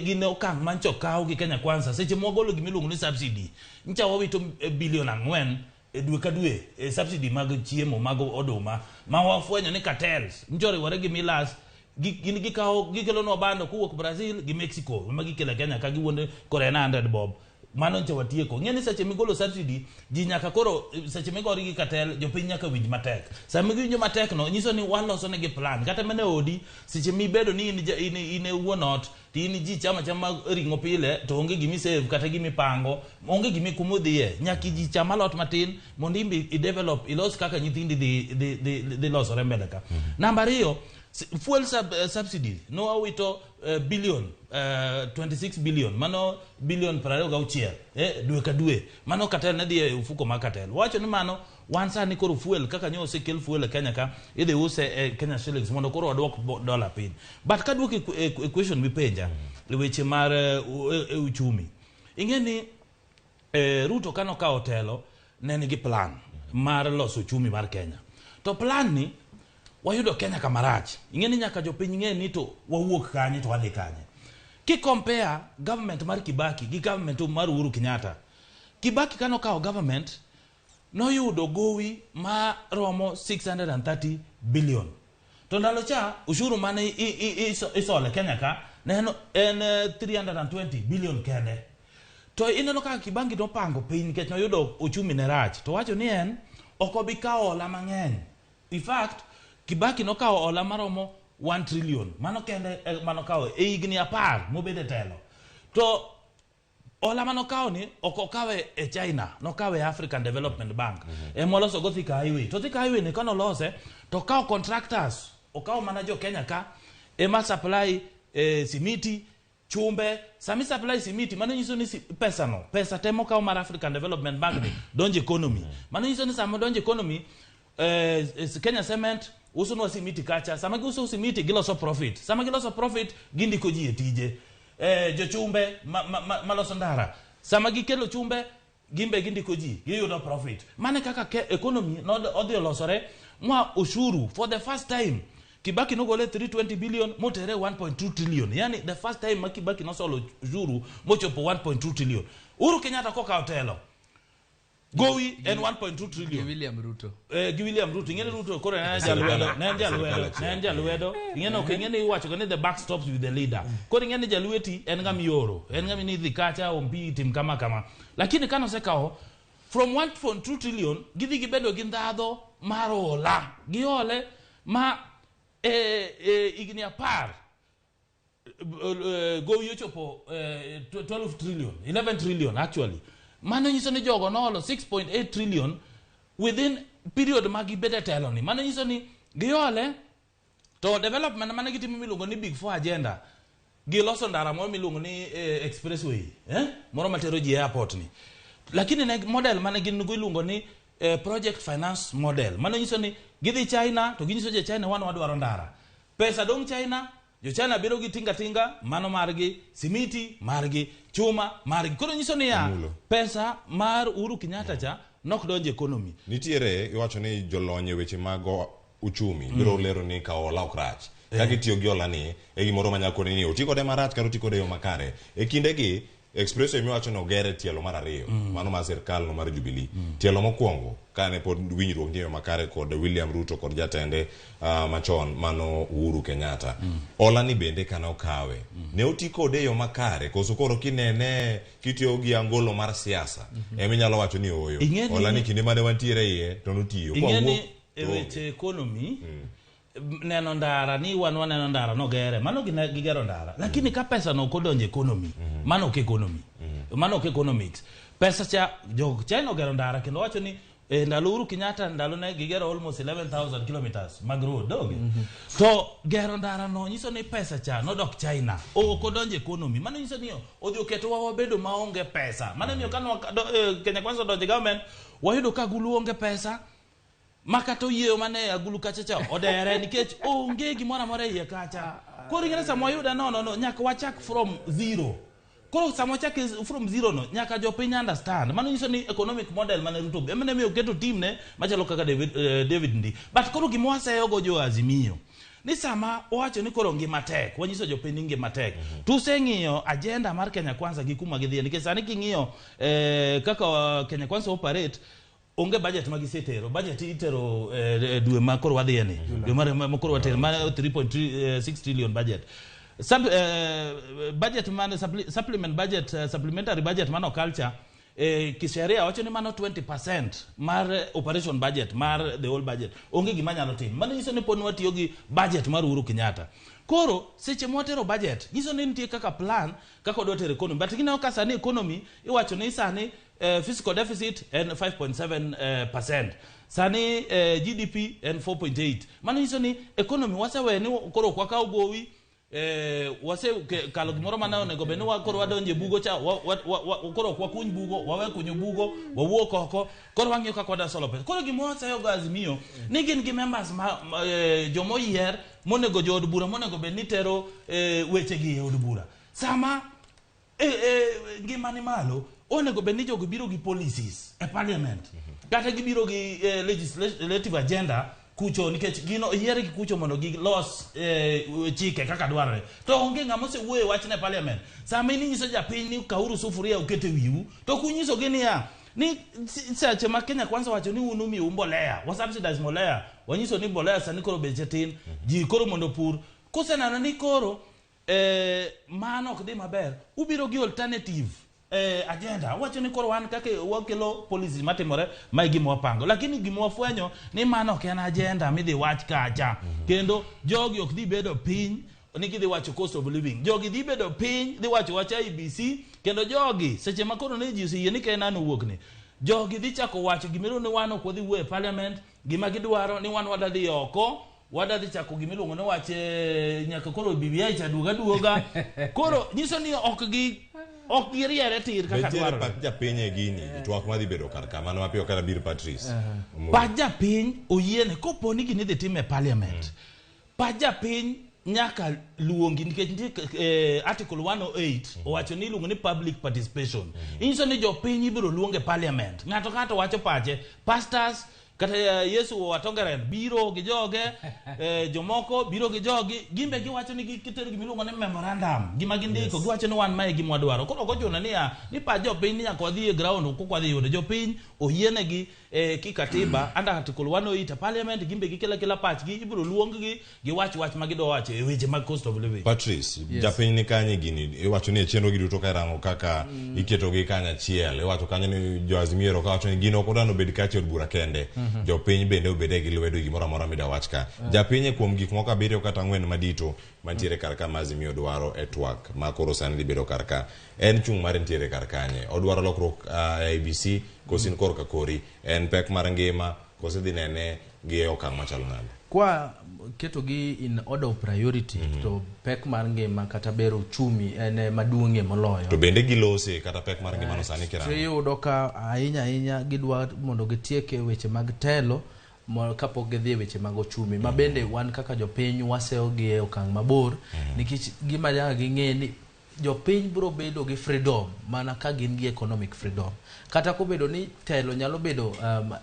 gin okang' mancho okaw gi Kenya Kwanza seche ma wagolo gimiluongo ni subsidy ncha wawito bilion 4 e dwe ka dwe e subsidy mag chiemo mag oduma ma wafwenyo ni cartels ncho oriwore gi millers gin gikawo gikelonwa bando kowuok Brazil gi Mexico ema gikelo e Kenya ka giwuonde koro en 100 bob mano ncha watieko ng'e ni seche migolo subsidy ji nyaka koro seche migori gi cartel jopiny nyaka winj matek sama giwinjo matek no nyiso ni waloso negi plan kata mana e odi seche mibedo ni in e wuon ot to in ji chamo achama ring'o pile to onge gimi save kata gimipango onge gimi kumodhiye nyaka ji cham alot matin mondo imbe i develop ilos kaka nyithindi dhi losore mbele ka namba ariyo Fuel subsidy nowawito billion 26 billion, mano billion 26 dwe ka dwe, mano Katel ne dhi e mfuko mar Katel. Wacho ni mano wan sani koro fuel kaka nyo osekel fuel e Kenya ka idhi use e Kenya shillings mondo koro waduok dola piny. But kaduok e question mipenja e weche mar uchumi, ing'e ni Ruto kanokawo telo ne nigi plan mar loso uchumi mar Kenya. To plan ni wayudo Kenya kama rach. Ing'e ni nyaka jopiny ng'e ni to wawuok kanye to wadhi kanye. Ki compare government mar Kibaki gi government mar Uhuru Kenyatta, Kibaki kanokawo government noyudo gowi maromo 630 billion. To ndalo cha ushuru mane isole Kenya ka ne en 320 billion kende. To ineno kaka Kibaki nopango piny nikech noyudo uchumi ne rach. To wacho ni en ok obi kawo hola mang'eny. In fact, Kibaki nokawo hola maromo 1 trillion. Mano kende manokawo e higni 10 mobedo e telo. To hola manokawo ni ok okawe e China, nokawe e African Development Bank. Ema oloso go Thika Highway. To Thika Highway ni kanolose to okawo contractors, okawo mana jo Kenya ka ema supply simiti, chumbe. Sami supply simiti, mano nyiso ni pesa no, pesa te mokaw mar African Development Bank ni donjo economy. Mano nyiso ni sama donjo economy, Kenya Cement usonwa simiti kacha. Sama giuso simiti giloso profit. Sama giloso profit gindiko ji e tije. Jochumbe maloso ndara. Sama gikelo chumbe gimbe gindiko ji, giyudo profit. Mane kaka economy odhi olosore mwa ushuru for the first time. Kibaki nogole 320 billion motere 1.2 trillion. Yani the first time ma Kibaki nosolo ushuru mochopo 1.2 trillion. Uhuru Kenyatta kokawo telo gowi en 1.2 trillion. Gi William Ruto. Gi William Ruto. Ing'e ni Ruto koro ne en jalwedo, ne en jalwedo, ne en jalwedo. Ing'e ni ok ing'e ni iwacho ga ni the buck stops with the leader. Koro ing'e ni jalweti en ng'ama ioro, en ng'ama ni idhi kacha ompi tim kama kama. Lakini kane osekawo from 1.2 trillion gidhi gibedo gi ndhadho mar hola. Gihole ma higni 10 gowi ochopo 12 trillion, 11 trillion actually. Mano nyiso ni jogo noholo 6.8 trillion within period ma gibedo e telo ni. Mano nyiso ni gihole to development mane gitimo miluongo ni Big Four agenda, giloso ndara moro miluongo ni expressway, moro matero ji airport ni. Lakini ne model mane gin go iluongo ni project finance model. Mano nyiso ni gidhi China to ginyiso jo China wan wadwaro ndara. Pesa dong' China, jo China biro gi tinga tinga, mano margi, simiti margi, chuma margi. Koro nyiso niya, pesa mar Uhuru Kenyatta cha nok donjo economy. Nitiere iwacho ni jolony e weche mag uchumi biro lero ni ka hola ok rach. Kaka itiyo gi hola ni e gimoro manyalo koni ni oti kode marach kata oti kode e yo makare. E kindegi expressway miwacho ni oger e tielo mar 2, mano mar sirkal no mar Jubilee. Tielo mokwongo kane pod winjruok nitie makare kod William Ruto kod jatende machon mano Uhuru Kenyatta. Hola ni bende kane okawe, ne oti kode e yo makare koso koro kinene kitiyo gi angolo mar siasa ema inyalo wacho ni ooyo. Hola ni kinde mane wantiere iye to notiyo. Ing'e ni e weche economy neno ndara ni wan waneno ndara nogere, mano gigero ndara. Lakini ka pesa no ok odonjo economy, mano ok economy. Mano ok economics. Pesa cha jo China ogero ndara kendo wacho ni ndalo Uhuru Kenyatta ndalo ne gigero almost 11,000 kilometers mag road donge. To gero ndara no nyiso ni pesa cha nodok China, ok odonjo economy. Mano nyiso ni odhi oketowa wabedo maonge pesa. Mano miyo kane Kenya Kwanza odonjo government, wayudo ka agulu onge pesa. Makata oyieyo mane agulu kacha cha odere nikech onge gimoro amora e iye kacha. Koro ing'e ni sama wayude no, nyaka wachak from zero. Koro sama wachak from zero no, nyaka jopiny understand. Mano nyiso ni economic model mane Ruto ema ne miyo oketo team ne machalo kaka David Ndii. But koro gima waseyo go jo Azimio ni sama owacho ni koro ngima tek, wanyiso jopiny ni ngima tek. To useng'iyo agenda mar Kenya Kwanza gi kuma gidhiye, nikech sani king'iyo kaka Kenya Kwanza operate, onge budget ma gisetero. Budget itero dwe ma koro wadhiye ni. Dwe ma koro watero, ma 3.6 trillion budget. Budget man, supplement budget, supplementary budget mano culture, kisheria wacho ni mano 20% mar operation budget, mar the whole budget. Onge gima nyalo timo. Mano nyiso ni pod watiyo gi budget mar Uhuru Kenyatta. Koro seche mwatero budget nyiso ni nitie kaka plan kaka wadwa tero economy, but gineno ka sani economy iwacho ni sani fiscal deficit en 5.7 percent, sani GDP en 4.8. Mano nyiso ni economy wasewe ni koro ok wakaw gowi, wase kalo gimoro mane onego bed ni koro wadonje bugo cha koro ok wakuny bugo, wawe kunyo bugo, wawuok oko, koro wang'iyo kaka wada solo pesa. Koro gima waseyogo Azimio ni gin gi members ma jomoyier monego jood bura monego bed ni tero wechegi e od bura sama ngima ni malo. Onego bed ni jogo biro gi policies e parliament kata gibiro gi legislative agenda kucho, nikech gin oyiergi kucho mondo gilos chike kaka dwarore, to onge ng'ama osewuoyo e wachne e parliament. Sama in inyiso japiny ni kauru sufuria uket e wiu, to ok unyisogi niya ni seche ma Kenya Kwanza wacho ni un umiyou mbolea, wa subsidize mbolea, wanyiso ni mbolea sani koro beche tin, ji koro mondo opur. Kuseneno ni koro mano ok dhi maber, ubiro gi alternative agenda, wacho ni koro wan kaka wakelo policy matimore ma e gima wapango, lakini gima wafwenyo ni mano ok en agenda midhi wach kacha. Kendo jogi ok dhi bedo piny ni gidhi wacho cost of living, jogi dhi bedo piny dhi wacho wach IEBC. Kendo jogi seche ma koro ne ji oseyie ni Kenya owuok ni jogi dhi chako wacho gimiluongo ni wan ok wadhi wuoyo e parliament, gima gidwaro ni wan wada dhi oko, wada dhi chako gimiluongo ni wach nyaka koro BBI cha duoga duoga. Koro nyiso ni ok giriere tir kaka Nitiere dwarore. Pach japiny e gini, twak madhi bedo kar ka mano mapiyo kata bir Patrice. Omulo. Pach japiny oyiene kopo ni gini idhi tim e parliament, pach japiny nyaka luongi, nikech nitie article 108 owacho ni iluongo ni public participation. Inyiso ni jopiny ibiro luong e parliament, ng'ato ka ng'ato wacho pache, pastors kata Yesu Watongeren biro gi joge, jomoko biro gi jogi, gimbe giwacho ni gitero gima iluongo ni memorandum, gima gindiko. Giwacho ni wan mae gima wadwaro. Koro ok ochuno niya ni pach jopiny ni nyaka wadhi e ground kok wadhi yudo jopiny oyienegi kikatiba under article 108 e parliament. Gimbe gikelo akela pachgi, ibiro luong-gi giwach wach ma gidwa wacho e weche mag cost of living. Patrice, Yes. japiny ni kanye gini? Iwacho ni e chenro gi duto ka irango kaka iketogi kanyachiel. Iwacho kanyo ni jo Azimio ka wacho ni gino ok odwaro obed kacha e od bura kende. Jopiny bende obede gi lwedo e gimoro amora mida wach ka. Japiny e kuom gik moko abiriyo kata ang'wen madito mantiere kar ka ma Azimio dwaro e twak ma koro sani dhi bedo kar ka. En chung' mare nitiere kar kanye? Odwaro lokruok e IEBC koso in korka kori? En pek mar ngima koso idhi nene gi e okang' machalo nade? Kwa ketogi in order of priority, to pek mar ngima kata bero uchumi en maduong'ie moloyo. To bende gilose kata pek mar ngimano sani kirango? Iyudo ka ahinya ahinya gidwa mondo gitiek e weche mag telo kapok gidhi e weche mag ochumi, ma bende wan kaka jopiny waseyogi e okang' mabor, nikech gima nyaka ging'e ni jopiny biro bedo gi freedom mana ka gin gi economic freedom. Kata kobedo ni telo nyalo bedo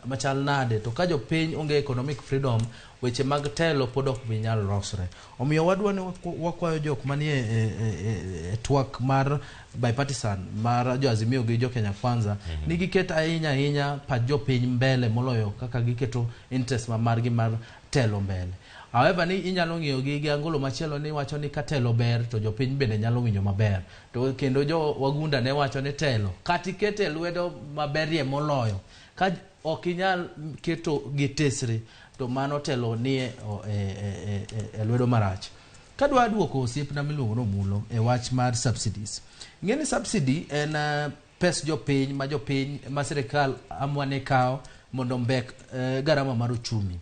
machal nade, to ka jopiny onge economic freedom, weche mag telo pod ok bi nyal losre. Omiyo wadwa ni wakwayo jok manie e twak mar bipartisan mar jo Azimio gi jo Kenya Kwanza ni giket ahinya ahinya pach jopiny mbele moloyo kaka giketo interest ma margi mar telo mbele. However, ni inyalo ng'iyo gi angolo machielo ni wacho ni ka telo ber to jopiny bende nyalo winjo maber. To kendo jo wagunda ne wacho ni telo kata ikete e lwedo maberie moloyo, ka ok inyal keto gi tesre, to mano telo nie e lwedo marach. Kadwa duoko osiepna miluongo ni Omulo e wach mar subsidies. Ing'e ni subsidy en pes jopiny ma jopiny ma sirikal amua ni kawo mondo ombek garama mar uchumi.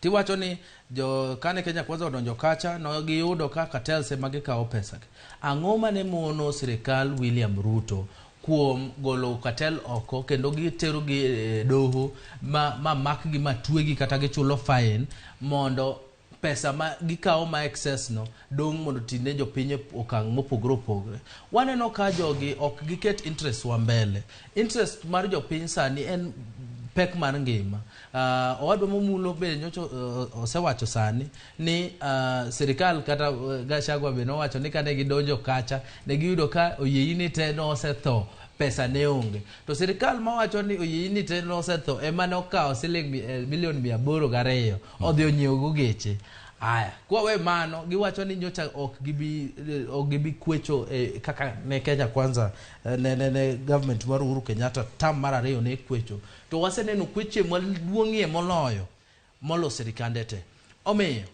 Tiwacho ni jo kane Kenya Kwanza odonjo kacha no giyudo ka cartels ema gikawo pesa. Ang'o mane mono sirikal William Ruto kuom golo cartel oko kendo gitero gi e doho ma makgi ma twegi kata gichulo fine mondo pesa ma gikawo ma excess no dong' mondo tine jopiny e okang' mopogore opogore? Waneno ka jogi ok giket interest wa mbele. Interest mar jopiny sani en pek mar ngima. Owadwa Momulo be nyocha osewacho sani ni sirikal kata Gachagua be nowacho ni kane gidonjo kacha ne giyudo ka oyieyini te nosetho, pesa ne onge. To sirikal mawacho ni oyieyini te nosetho ema ne okawo siling milion 802 odhi onyiewogo geche. Aya, kwawe mano, giwacho ni nyocha ok gibi kwecho kaka ne Kenya Kwanza ne government mar Uhuru Kenyatta tam mar ariyo ne kwecho. To waseneno kweche maduong'ie moloyo molo sirikande te. Omiyo,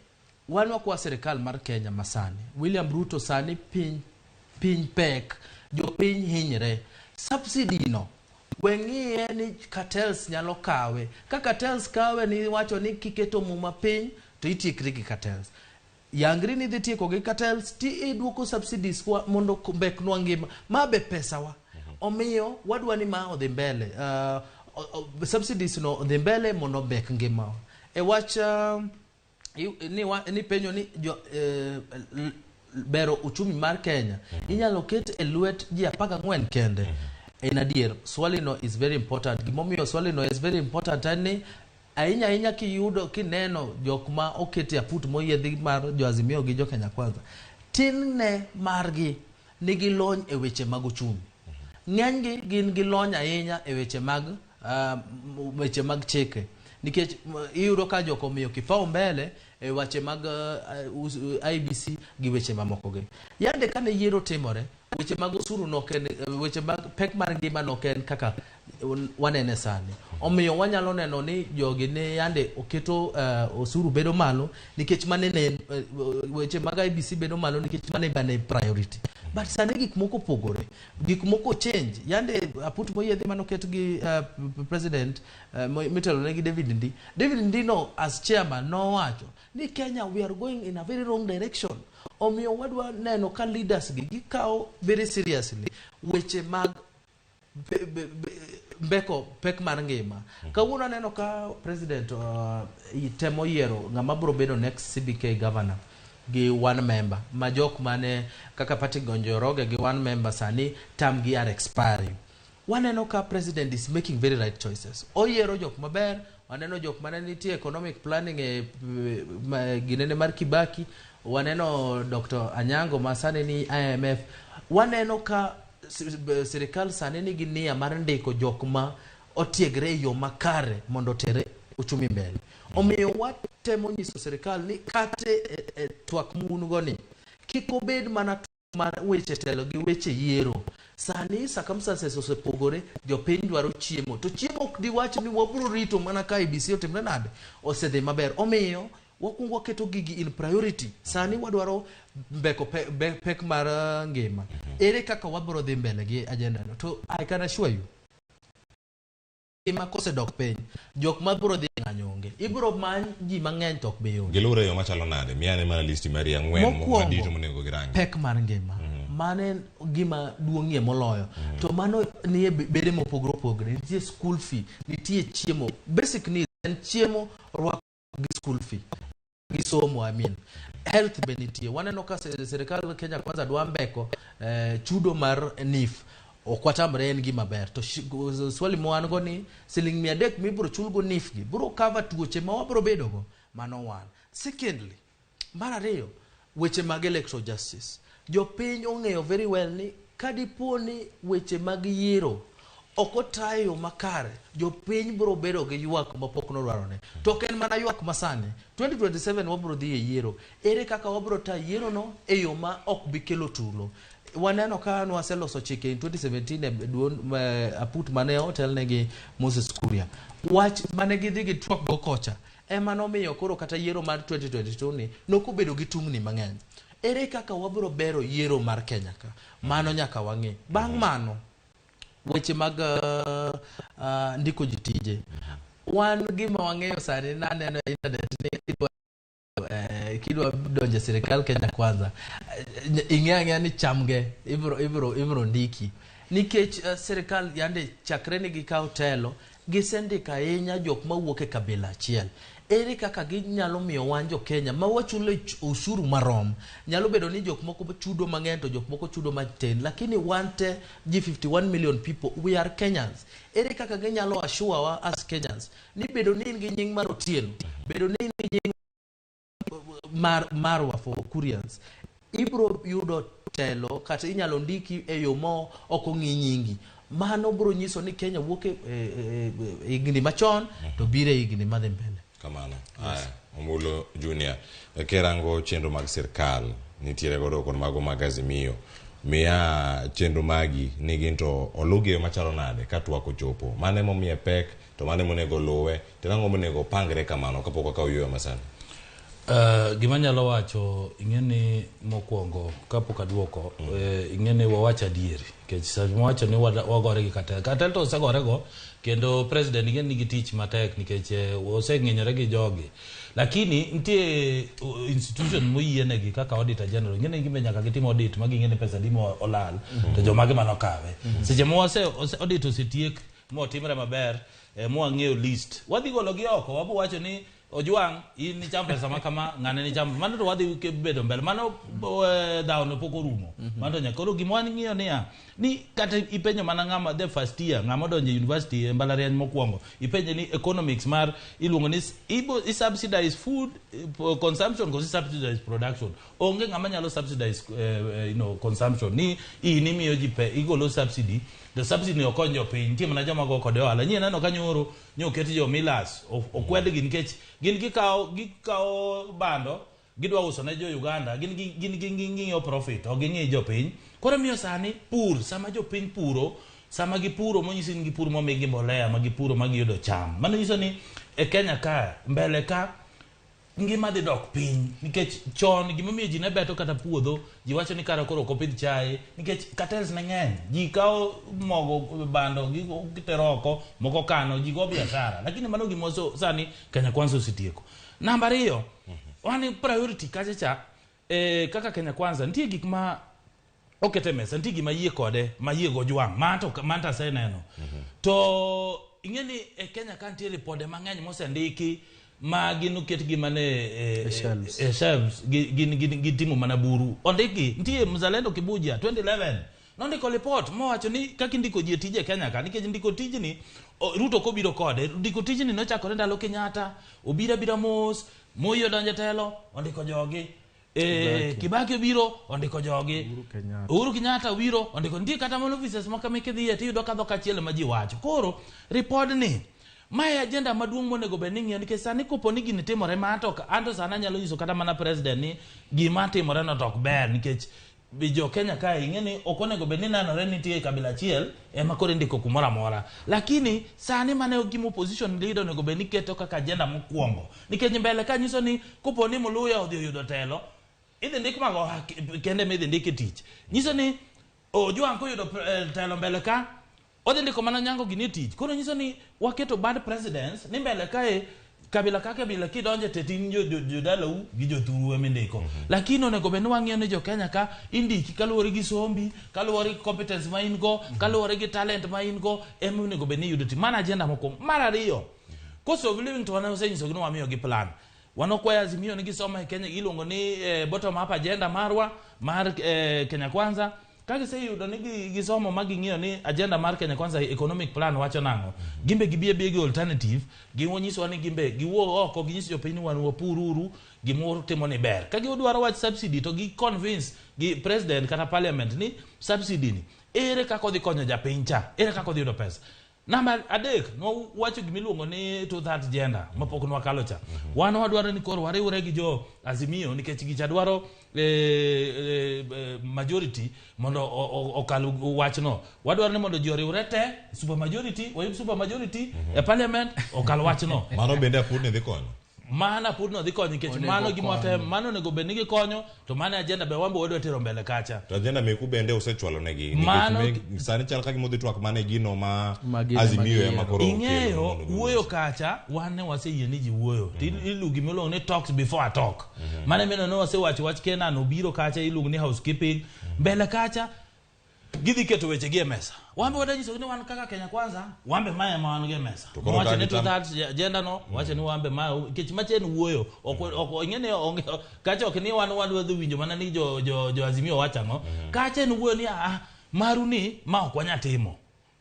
Wan wakwa sirikal mar Kenya masani, William Ruto, sani piny pek, jopiny hinyre. Subsidy no we ng'iye ni cartels nyalo kawe. Ka cartels kawe, ni wacho ni kiketo muma piny to itiekri gi cartels. Yangri ni idhi tieko gi cartels ti iduoko subsidies kwa mondo mbeknwa ngima ma be pesawa. Omiyo wadwa ni ma odhi mbele, subsidies no odhi mbele mondo ombek ngimawa. E wach ni penjo ni jo, bero uchumi mar Kenya inyalo ket e lwet ji 14 kende. En adier, swali no is very important. Gimomiyo swali no is very important en ni ahinya ahinya kiyudo kineno jok ma oketi aput moyiedhi mar jo Azimio gi jo Kenya Kwanza, tin ne margi nigi lony e weche mag uchumi. Ng'enygi gin gi lony ahinya e weche mag chike, nikech iyudo ka jok omiyo kipaumbele e weche mag IEBC gi weche mamoko gi. Yande kane yiero timore, weche mag osuru nok en, weche mag pek mar ngima nok en kaka wanene sani. Omiyo wanyalo neno ni jogi ne yande oketo osuru bedo malo nikech mane ne weche mag IEBC bedo malo nikech mane bane priority. But sani gik moko opogore, gik moko change. Yande aput moyiedhi manoket gi president mitelo ne gi David Ndii. David Ndii no as chairman nowacho ni Kenya, we are going in a very wrong direction. Omiyo wadwa neno ka leaders gi gikawo very seriously weche mag mbeko pek mar ngima. Kawuono aneno ka president temo yiero ng'ama biro bedo next CBK governor gi one member ma jok mane kaka Patrick Njoroge gi one member sani term gi are expiring. Waneno ka president is making very right choices. Oyiero jok maber. Waneno jok mane nitie economic planning e ginene mar Kibaki. Waneno Dr. Anyango ma sani ni IMF. Waneno ka sirikal sani nigi nia mar ndiko jok ma otiegre e yo makare mondo otere uchumi mbele. Omiyo watemo nyiso sirikal ni kata e twak mun go ni kik obed mana mar weche telo gi weche yiero. Sani circumstances osepogore, jopiny dwaro chiemo, to chiemo ok diwach ni wabiro rito mana ka IEBC otimre nade osedhi maber. Omiyo wakwongo waketo gigi in priority. Sani wadwaro mbeko pek mar ngima. Ere kaka wabiro dhi mbele gi agenda no? To I can assure you, ngima kosedok piny, jok mabiro dhi ng'anyo onge. Ibiro many ji mang'eny to ok bi yudo. Gilure e yo machalo nade? Miyane mana listi mari ang'wen Mokwongo, madito monego girangi. Pek mar ngima, mano en gima duong'ie moloyo, to mano nie bede mopogore opogore. Nitie school fee, nitie chiemo. Basic needs en chiemo, rwako gi school fee gi somo, I mean health be nitie. Waneno ka sirikal Kenya Kwanza dwa mbeko chudo mar NHIF. Ok watamre, en gima ber, to swali mwan go ni siling 300 mibiro chulgo NHIF gi biro cover tuoche ma wabiro bedogo? Mano one. Secondly, mar ariyo, weche mag electoral justice. Jopiny ong'eyo very well ni kadipo ni weche mag yiero ok otayo makare, jopiny biro bedo gi ywak mapok nodwarone. To ok en mana ywak masani. 2027 wabiro dhi e yiero. Ere kaka wabiro tayo yierono e yo ma ok bi kelo tulo? Waneno ka nwaseloso chike in 2017 e duond aput mane otelne gi Moses Kuria. Wach mane gidhi gitwak go kocha ema nomiyo koro kata yiero mar 2022 ni nokobedo gi tungni mang'eny. Ere kaka wabiro bero yiero mar Kenya ka? Mano nyaka wang'e. Bang' mano, weche mag ndiko ji tije. Wan gima wang'eyo sani, naneno e internet ni kidwa donjo e sirikal Kenya Kwanza, ing'e ang'eya ni chamge ibiro ndiki nikech sirikal yande chakre ni gikaw telo gisendiko ahinya jok mawuok e kabila achiel. Ere kaka ginyalo miyo wan jo Kenya ma wachulo ushuru marom? Nyalo bedo ni jok moko chudo mang'eny to jok moko chudo matin, lakini wan te ji 51 million people, we are Kenyans. Ere kaka ginyalo assure wa as Kenyans ni bedo ni in gi nying mar Otieno, bedo ni in gi nying mar marwa for Kurians, ibro yudo telo kata inyalo ndiki e yo ma ok ong'i nyingi? Mano bro nyiso ni Kenya wuok e higni machon to biro e higni madhi mbele. Kamano. Aya, Omulo Junior, kirango chenro mag sirkal nitiere godo kod mago mag Azimio, miya chenro magi ni gin to olugi e yo machalo nade ka twak ochopo? Mano emomiye pek, to mano emonego luwe, to nang'o monego opangre kamano kapok wakawo yueyo masani? Gima anyalo wacho ing'e ni mokwongo kapok aduoko ing'e ni wawacho adieri nikech sama wacho ni wagore gi cartel cartel to osegorego kendo president ing'e ni nigi tich matek nikech oseng'inyore gi jogi lakini nitie institution moyienegi kaka auditor general ing'e ni gimbe nyaka gitim audit ma ging'e ni pesa adi molal to jomage manokawe seche ma audit osetiek motimre maber mwang'eyo list wadhi gologi oko wabo wacho ni Ojwang' in nicham pesa ma kama ng'ane nicham mano to wadhi bedo mbele mano dhawo no pok orumo mano to nyaka koro gima wang'iyo niya ni kata ipenjo mana ng'ama the first year ng'ama odonjo e university e mbalariany mokwongo ipenje ni economics mar iluongo ni ibo i subsidize food consumption koso subsidize production onge ng'ama nyalo subsidize consumption ni in imiyo ji pe igolo subsidy to subsidy ok kony jopiny nitie mana joma go kode ohala nyie neno ka nyoro nyoket jo millers okwedgi nikech gin gikawo bando gidwa uso ne jo Uganda gin ging'iyo profit ok ging'i jopiny koro miyo sani pur sama jopiny puro sama gipuro monyisi ni gipuro momigi mbolea ma gipuro ma giyudo cham mano nyiso ni e Kenya ka mbele ka ngima dhi dok piny nikech chon gimomiyo ji ne beto kata puodho ji wacho ni kara koro ok opidh chae nikech cartels ne ng'eny ji kawo mogo bando gitero oko moko kano ji go biashara lakini mano gima sani Kenya Kwanza osetieko. Namba ariyo wan priority kacha cha kaka Kenya Kwanza nitie gik ma okete mesa nitie gima yie kode ma yie go Ojwang' manto aseneno to ing'e ni e Kenya ka nitie ripode mang'eny mosendiki ma gin oketgi mana e shelves gin gitimo mana buru ondikgi nitie Mzalendo Kibuja 2011 nondiko report mowacho ni kaka indiko ji e tije Kenya ka nikech ndiko tijni Ruto kobiro kode ndiko tijni nochakore ndalo Kenyatta obiro abira mos Moi odonjo e telo ondiko jogi Kibaki obiro ondiko jogi Uhuru Kenyatta obiro ondiko nitie kata mana offices moko mikidhiye tiyudo ka dhok achiel ma ji wacho koro report ni mae agenda maduong' monego bed ni ing'iyo nikech sani kopo ni gini timore ma to anto sani anyalo nyiso kata mana president ni gima timore no to ok ber nikech jo Kenya kae ing'e ni ok onego bed ni nenore ni nitie kabila achiel ema koro indiko kumoro amora lakini sani mane gima opposition leader onego bed ni keto kaka agenda mokwongo nikech mbele ka nyiso ni kopo ni Muluya odhi oyudo telo idhi ndik mago kende midhi ndik e tich nyiso ni Ojwang' koyudo telo mbele ka odhi ndiko mana Nyango gini e tich koro nyiso ni waketo bad precedence ni mbele kae kabila ka kabila kidonje te tin jodalau gi jothuru ema indiko lakini onego bed ni wang'iyo ni jo Kenya ka indiki kaluwore gi sombi kaluwore gi competence ma in go kaluwore gi talent ma in go ema onego bed ni iyudo tich mano agenda mokwongo mar ariyo cost of living to wan osenyisogi ni wamiyogi plan wan okwayo Azimio ni gisomo e Kenya iluongo ni bottom up agenda marwa mar Kenya Kwanza ka giseyudo ni gisomo ma ging'iyo ni agenda mar Kenya Kwanza economic plan wacho nang'o gimbe gibi abiya gi alternative ginyisowa ni gimbe giwuog oko ginyis jopiny ni wan wapururu gima timo ni ber ka gidwaro wach subsidy to gi convince gi president kata parliament ni subsidy ni ere kaka odhi konyo japiny cha ere kaka odhi yudo pesa Namba adek, nwawacho gimiluongo ni two-thirds gender mapok nwakalo cha. Wan wadwaro ni koro wariwre gi jo Azimio nikech gicha dwaro majority mondo okal wachno. Wadwaro ni mondo ji oriwre te, super majority, wayud super majority e parliament okal wachno. Mano bende apud dhi konyo. Mano apud no dhi konyo nikech mano gima watem, mano onego bed ni gikonyo to mano e agenda be wan be wadwa tero mbele kacha. To agenda meku bende usechwalo negi nikech sani chal ka gima udhi twak mana e gino ma Azimio ema koro ing'eyo wuoyo kacha wan ne waseyie ni ji wuoyo to iluongo gima iluongo ni talks before a talk. Mano emomiyo ne wasewacho wach Kenan obiro kacha iluongo ni housekeeping mbele kacha gidhi keto weche gi e mesa. Wan be wadwa nyisogi ni wan kaka Kenya Kwanza, wan be mae ema wan go e mesa. Wacho ni two-thirds agenda no, wacho ni wan be mae, nikech macha en wuoyo. Ok ing'e ni onge, kacha ok ni wan wadwa dhi winjo mana ni jo Azimio wacho ang'o. Kacha en wuoyo ni ah, maru ni ma ok wanyal timo.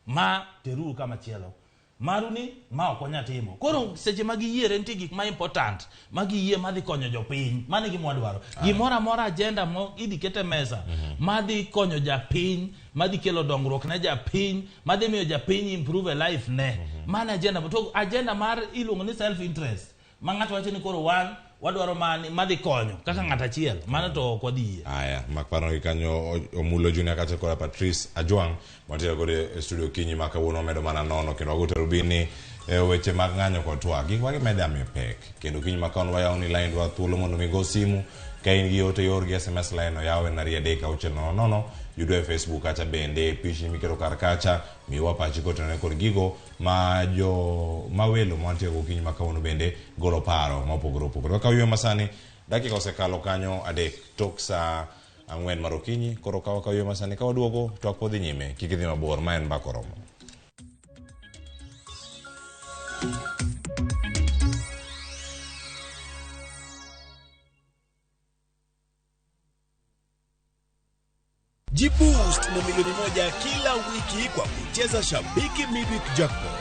Ma teruru kama chielo. Maru ni ma ok wanyal timo. Koro seche ma giyiere nitie gik ma important ma giyie madhi konyo jopiny. Mano e gima wadwaro. Gimoro amora agenda mo idhi ket e mesa madhi konyo japiny, madhi kelo dongruok ne japiny, madhi miyo japiny improve e life ne. Mano agenda. To agenda mar iluongo ni self interest. Ma ng'ato wacho ni koro wan wadwaro mani madhi konyo kaka ng'ato achiel. Mano to ok wadhi yie. Aya, mak paro gi kanyo Omulo Junior kaachiel koda Patrice Ajwang' wantiere godo e studio kinyi ma kawuono wamedo mana nono kendo wago tarubini e weche mag ng'anyo kod twak. Gik ma gimedo amiyo pek. Kendo kiny ma kono wayawo ni line dwa thuolo mondo mi go simu ka in gi ote yor gi SMS line oyaw en 23600. Yudwa e Facebook kacha bende pichni miketo kar kacha miwa pachi kotenore kod gigo ma jo mawelo mantie gokinyi ma kawuono bende golo paro mopogore opogore. Kaka uyueyo masani dakika osekalo kanyo 3 tok saa 4 mar okinyi. Koro ka wakayueyo masani ka waduogo twak podhi nyime kik idhi mabor ma en Mbaka Oromo. Jiboost na milioni 1 kila wiki kwa kucheza Shabiki Midweek Jackpot.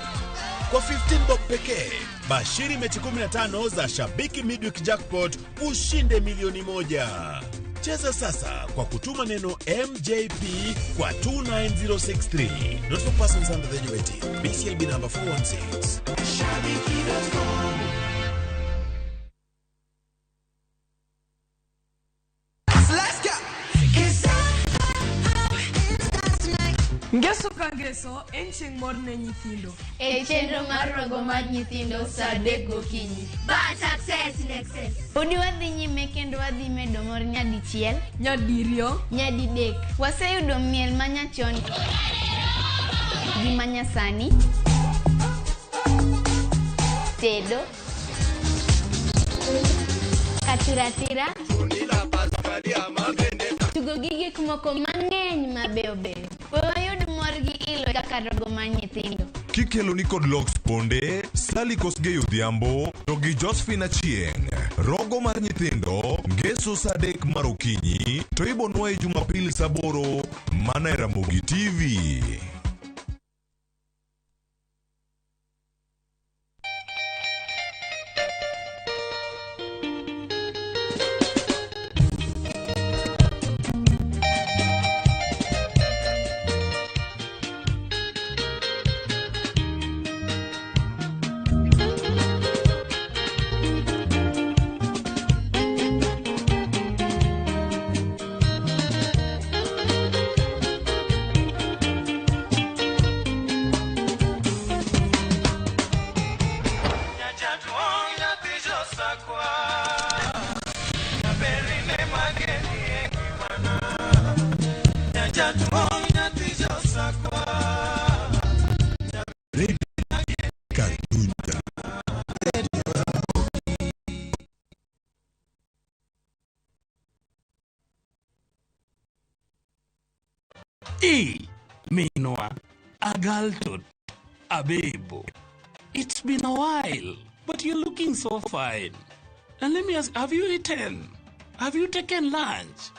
Kwa 15 bob pekee, bashiri mechi 15 za Shabiki Midweek Jackpot ushinde milioni 1. Cheza sasa kwa kutuma neno MJP kwa 29063. Not for persons under the age of 18. BCLB number 416. Shabiki.com. Let's go. Ngeso ka ngeso en chieng' mor ne nyithindo. E chenro mar rogo mar nyithindo saa 3 gokinyi. Bad success in excess. Podi wadhi nyime kendo wadhi medo mor nyadichiel, nyadiriyo, nyadidek. Waseyudo miel manyachon gi manyasani, tedo, katiratira, tugo gi gik moko mang'eny mabeyo beyo. We wayud mor gi ilo kaka rogo mar nyithindo. Kikelo ni kod Lox Ponde, Sally Kosgei Odhiambo to gi Josephine Achieng'. Rogo mar nyithindo ngeso saa 3 mar okinyi to ibonwaye Jumapil saa 8 mana e Ramogi TV. E Minwa, Agaltot, Abebo. It's been a while, but you're looking so fine. And let me ask, have you eaten? Have you taken lunch?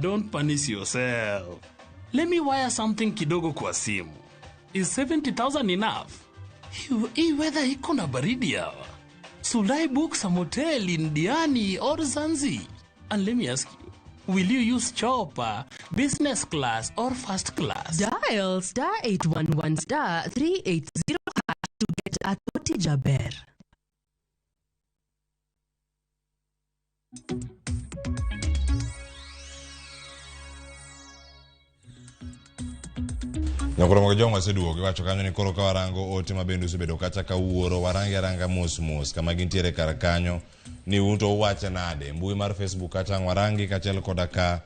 Don't punish yourself. Let me wire something kidogo kwa simu. Is 70,000 enough? Hii weather iko na baridi hawa. Should I book some hotel in Diani or Zanzi? And let me ask you, will you use chopper, business class, or first class? Dial star 811 star 380 hash to get a Toti Jaber. Nyakoro mag jong'o oseduogo giwacho kanyo ni koro ka warango ote ma bende osebedo kacha ka wuoro warange aranga mos mos kama gintiere kar kanyo ni un to uwache nade mbui mar Facebook kacha ang' warangi kaachiel koda ka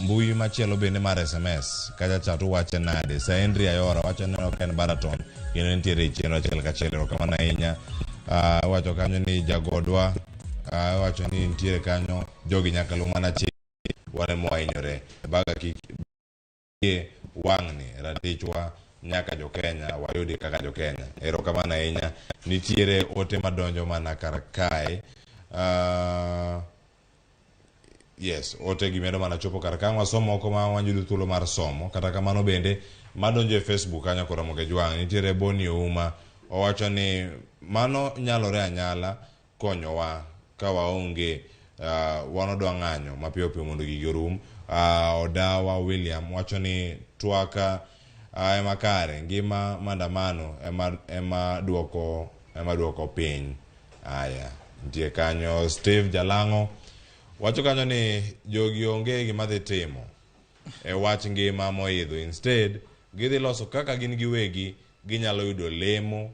mbui machielo bende mar SMS kacha cha to uwache nade. Sir Henry Ayora wacho ni ok en Baraton kendo nitiere e chenro achiel kachiel. Erokamano ahinya. Wacho kanyo ni jagodwa wacho ni nitiere kanyo jogi nyaka luw mana chik wan ema wahinyore baga kik wang'ni ratichwa nyaka jo Kenya wayudi kaka jo Kenya. Erokamano ahinya. Nitiere ote madonjo mana kar kae. Yes, ote gimedo mana chopo kar ka wasomo moko ma wayudo thuolo mar somo. Kata kamano bende madonjo e Facebook kanyo kod Ramogi Jwang' nitiere Boni Ouma owacho ni mano nyalore anyala konyowa ka waonge wan odwa ng'anyo mapiyo piyo mondo gigi orum. Odawa William wacho ni twak ema kare ngima maandamano ema duoko piny. Aya, nitie kanyo Steve Jalang'o wacho kanyo ni jogi onge gima dhi timo e wach ngima moidho. Instead gidhi loso kaka gin giwegi ginyalo yudo lemo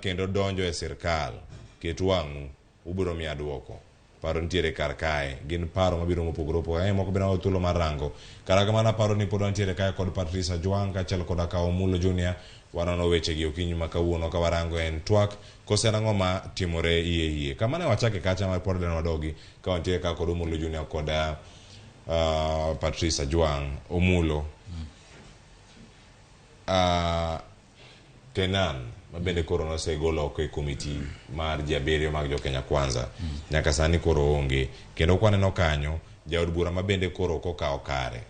kendo donjo e sirkal. Ket wang'u, ubiro miya duoko. Paro nitiere kar kae, gin paro mabiro mopogore opogore. Ang'e moko bende thuolo mar rango. Kata kamano aparo ni pod wantiere kae kod Patrice Ajwang' kaachiel koda ka Omulo Junior. Wanono weche gi okinyi ma kawuono ka warango en twak kose en ang'o ma timore iye iye. Kama ne wachake kacha ma pod wadogi ka wantiere ka kod Omulo Junior kod Patrice Ajwang'. Omulo. Kenan mabende koro nosegol oko e komiti mar ji abiriyo mag jo Kenya Kwanza nyaka sani koro onge kendo kwaneno kanyo jaod bura mabende koro ok okawo kare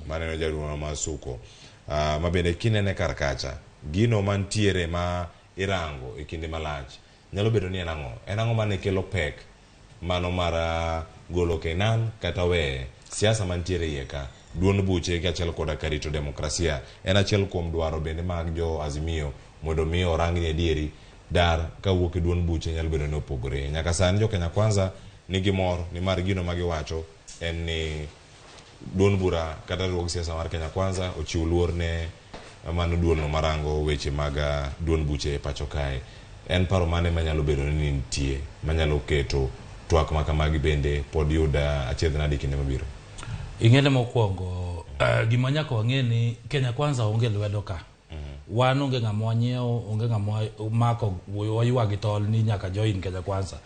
maneno jaod bura ma Suko mabende kinene kar kacha gino mantiere ma irango e kinde malach nyalo bedo ni en ang'o en ang'o mane kelo pek mano mar golo Kenan kata weye siasa mantiere iye ka duond buche kaachiel koda ka rito demokrasia en achiel kuom dwaro bende mag jo Azimio mondo mi orang ni adieri dar kawuok e duond buche nyalo bedo ni opogore. Nyaka sani jo Kenya Kwanza nigi mor nimar gino magiwacho en ni duond bura kata riwruog siasa mar Kenya Kwanza ochiw luor ne mano duolno marango weche mag duond buche e pacho kae. En paro mane manyalo bedo ni nitie manyalo keto twak ma kamagi bende pod yud achiedh nade kinde mabiro? Ing'ene mokwongo gima nyaka wang'e ni Kenya Kwanza onge lwedo ka. Wan onge ng'ama wanyiewo, onge ng'ama mako waywa gi tol ni nyaka join Kenya Kwanza.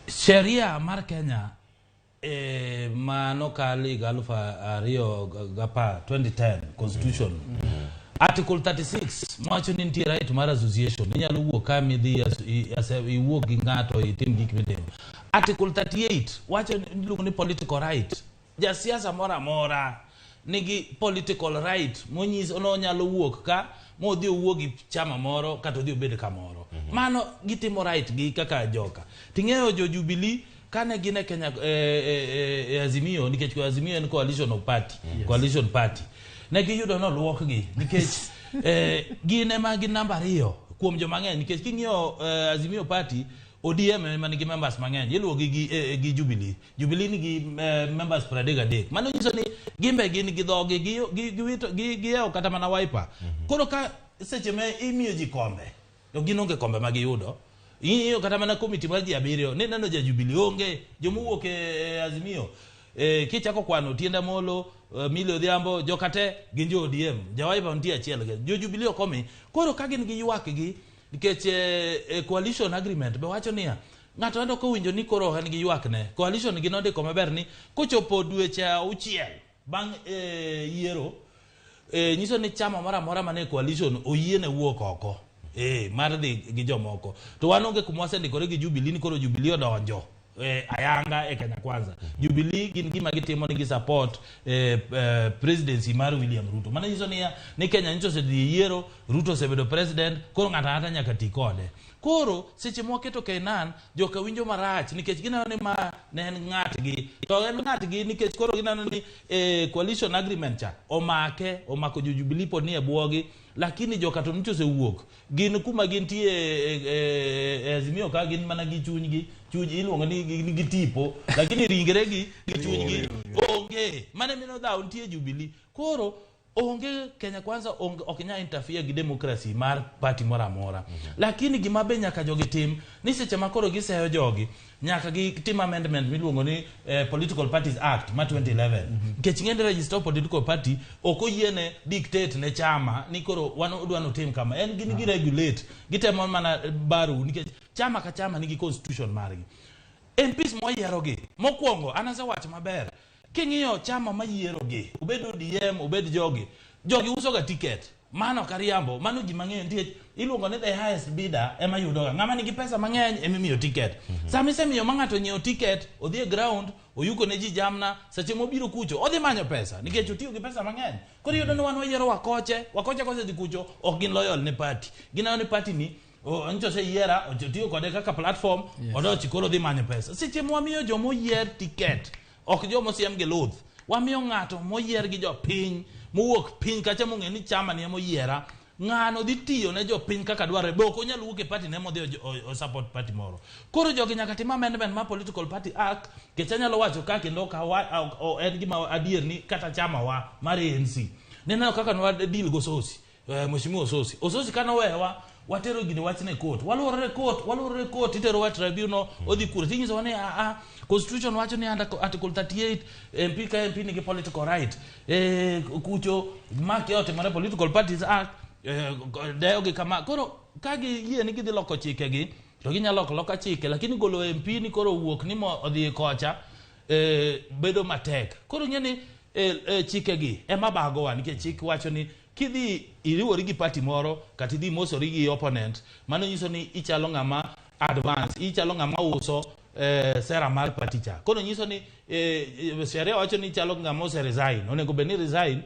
Sheria mar Kenya manokal higa 2010 2010 constitution Article 36 mawacho ni nitie right mar association inyalo wuok ka midhi iwuok gi ng'ato itim gik mitimo. Article 38 wacho iluongo ni political right. Jasiasa moro amora nigi political right monyiso ni onyalo wuok ka modhi owuo gi chama moro kata odhi obed kamoro. Mano gitimo right gi kaka joka. Ting'eyo jo Jubilee kane gin e Kenya e Azimio nikech Azimio en coalition of party, coalition party. Ne giyudo noluokgi nikech gin ema gin namba 2 kuom joma ng'eny nikech king'iyo Azimio party ODM ema nigi members mang'eny iluwo gi Jubilee. Jubilee nigi members 33. Mano nyiso ni gimbe gin gi dhogi giwito giyewo kata mana Wiper. Koro ka seche ma imiyo ji kombe to gin onge kombe ma giyudo. Ing'iyo kata mana komiti mar ji 7 ni neno ja Jubilee onge jomowuok e Azimio. Kichako kwano Tienda Molo, Millie Odhiambo, jokate gin jo ODM, ja Wiper nitie achiel, jo Jubilee ok omi. Koro ka gin gi ywak gi nikech coalition agreement be wacho niya ng'ato endo kowinjo ni koro en gi ywak ne coalition gi nondiko maber ni kochopo dweche 6 bang' yiero nyiso ni chama moro amora mane coalition oyiene wuok oko mar dhi gi jomoko. To wan onge kuma wasendikore gi Jubilee ni koro Jubilee odonjo ayanga e Kenya Kwanza. Jubilee gin gima gitimo ni gi support presidency mar William Ruto. Mano nyiso niya ni Kenya nyiso osedhi yiero, Ruto osebedo president, koro ng'ato ang'ata nyaka ti kode. Koro seche mwaketo Kenan joka winjo marach nikech gineno ni ma ne en ng'atgi. To en ng'atgi nikech koro gineno ni coalition agreement cha omake, omako jo Jubilee pod ni e bwogi, lakini joka to nyocha osewuok. Gin kuma gintie e Azimio ka gin mana gi chunygi, chuny iluongo ni gi tipo, lakini ringregi gi chunygi onge. Mane mino dhaw nitie Jubilee. Koro onge Kenya Kwanza ok nyal interfere gi democracy mar party moro amora. Lakini gima be nyaka jogi tim ni seche ma koro giseyo jogi nyaka gitim amendment miluongo ni Political Parties Act ma 2011. Nikech ing'e ni register political party ok oyiene dictate ne chama ni koro wan odwa notim kama. En gin gi regulate, gitemo mana baru nikech chama ka chama nigi constitution margi. MPs moyierogi mokwongo an asewacho maber. King'iyo chama mayierogi, obed ODM, obed jogi, jogi usoga ticket. Mano kariambo, mano ji mang'eny nitie iluongo ni the highest bidder ema yudoga. Ng'ama nigi pesa mang'eny ema imiyo ticket. Sama isemiyo ma ng'ato nyiewo ticket, odhi e ground, oyuko ne ji jamna, seche mobiro kucho, odhi manyo pesa nikech otiyo gi pesa mang'eny. Koro iyudo ni wan wayiero wakoche, wakoche kosedhi kucho, ok gin loyal ne party. Gineno ni party ni nyocha oseyiera, otiyo kode kaka platform, odochi koro odhi manyo pesa. Seche mwamiyo jomoyier ticket, ok jomosiem gi luth. Wamiyo ng'ato moyier gi jopiny, mowuok piny kacha mong'e ni chama ni emoyiera, ng'ano dhi tiyo ne jopiny kaka dwarore, be ok onyal wuok e party ne modhi o support party moro. Koro jogi nyaka tim amendment mar Political Party Act, nikech anyalo wacho ka kendo ok en gima adier ni kata chama wa mar ANC. Nineno kaka nwa deal go Sosi. Mheshimiwa Ososi. Ososi kane owewa, watero gini wachne court, waluorore court, waluorore court, itero wa tribunal, odhi kure, tinyisowa ni a constitution wacho ni under article 38 MP ka MP nigi political right, kucho ma kia otimore Political Parties Act deyo gi kama. Koro ka giyie ni gidhi loko chikegi to ginyalo loko loka chike, lakini golo MP ni koro owuok ni mo odhi kocha bedo matek. Koro ng'e ni chikegi ema bagowa, nikech chik wacho ni kidhi iriwori gi party moro kata idhi mosori gi opponent, mano nyiso ni ichalo ng'ama advance, ichalo ng'ama uso sera mar party cha. Koro nyiso ni sheria wacho ni ichalo ng'ama ose resign, onego bed ni resign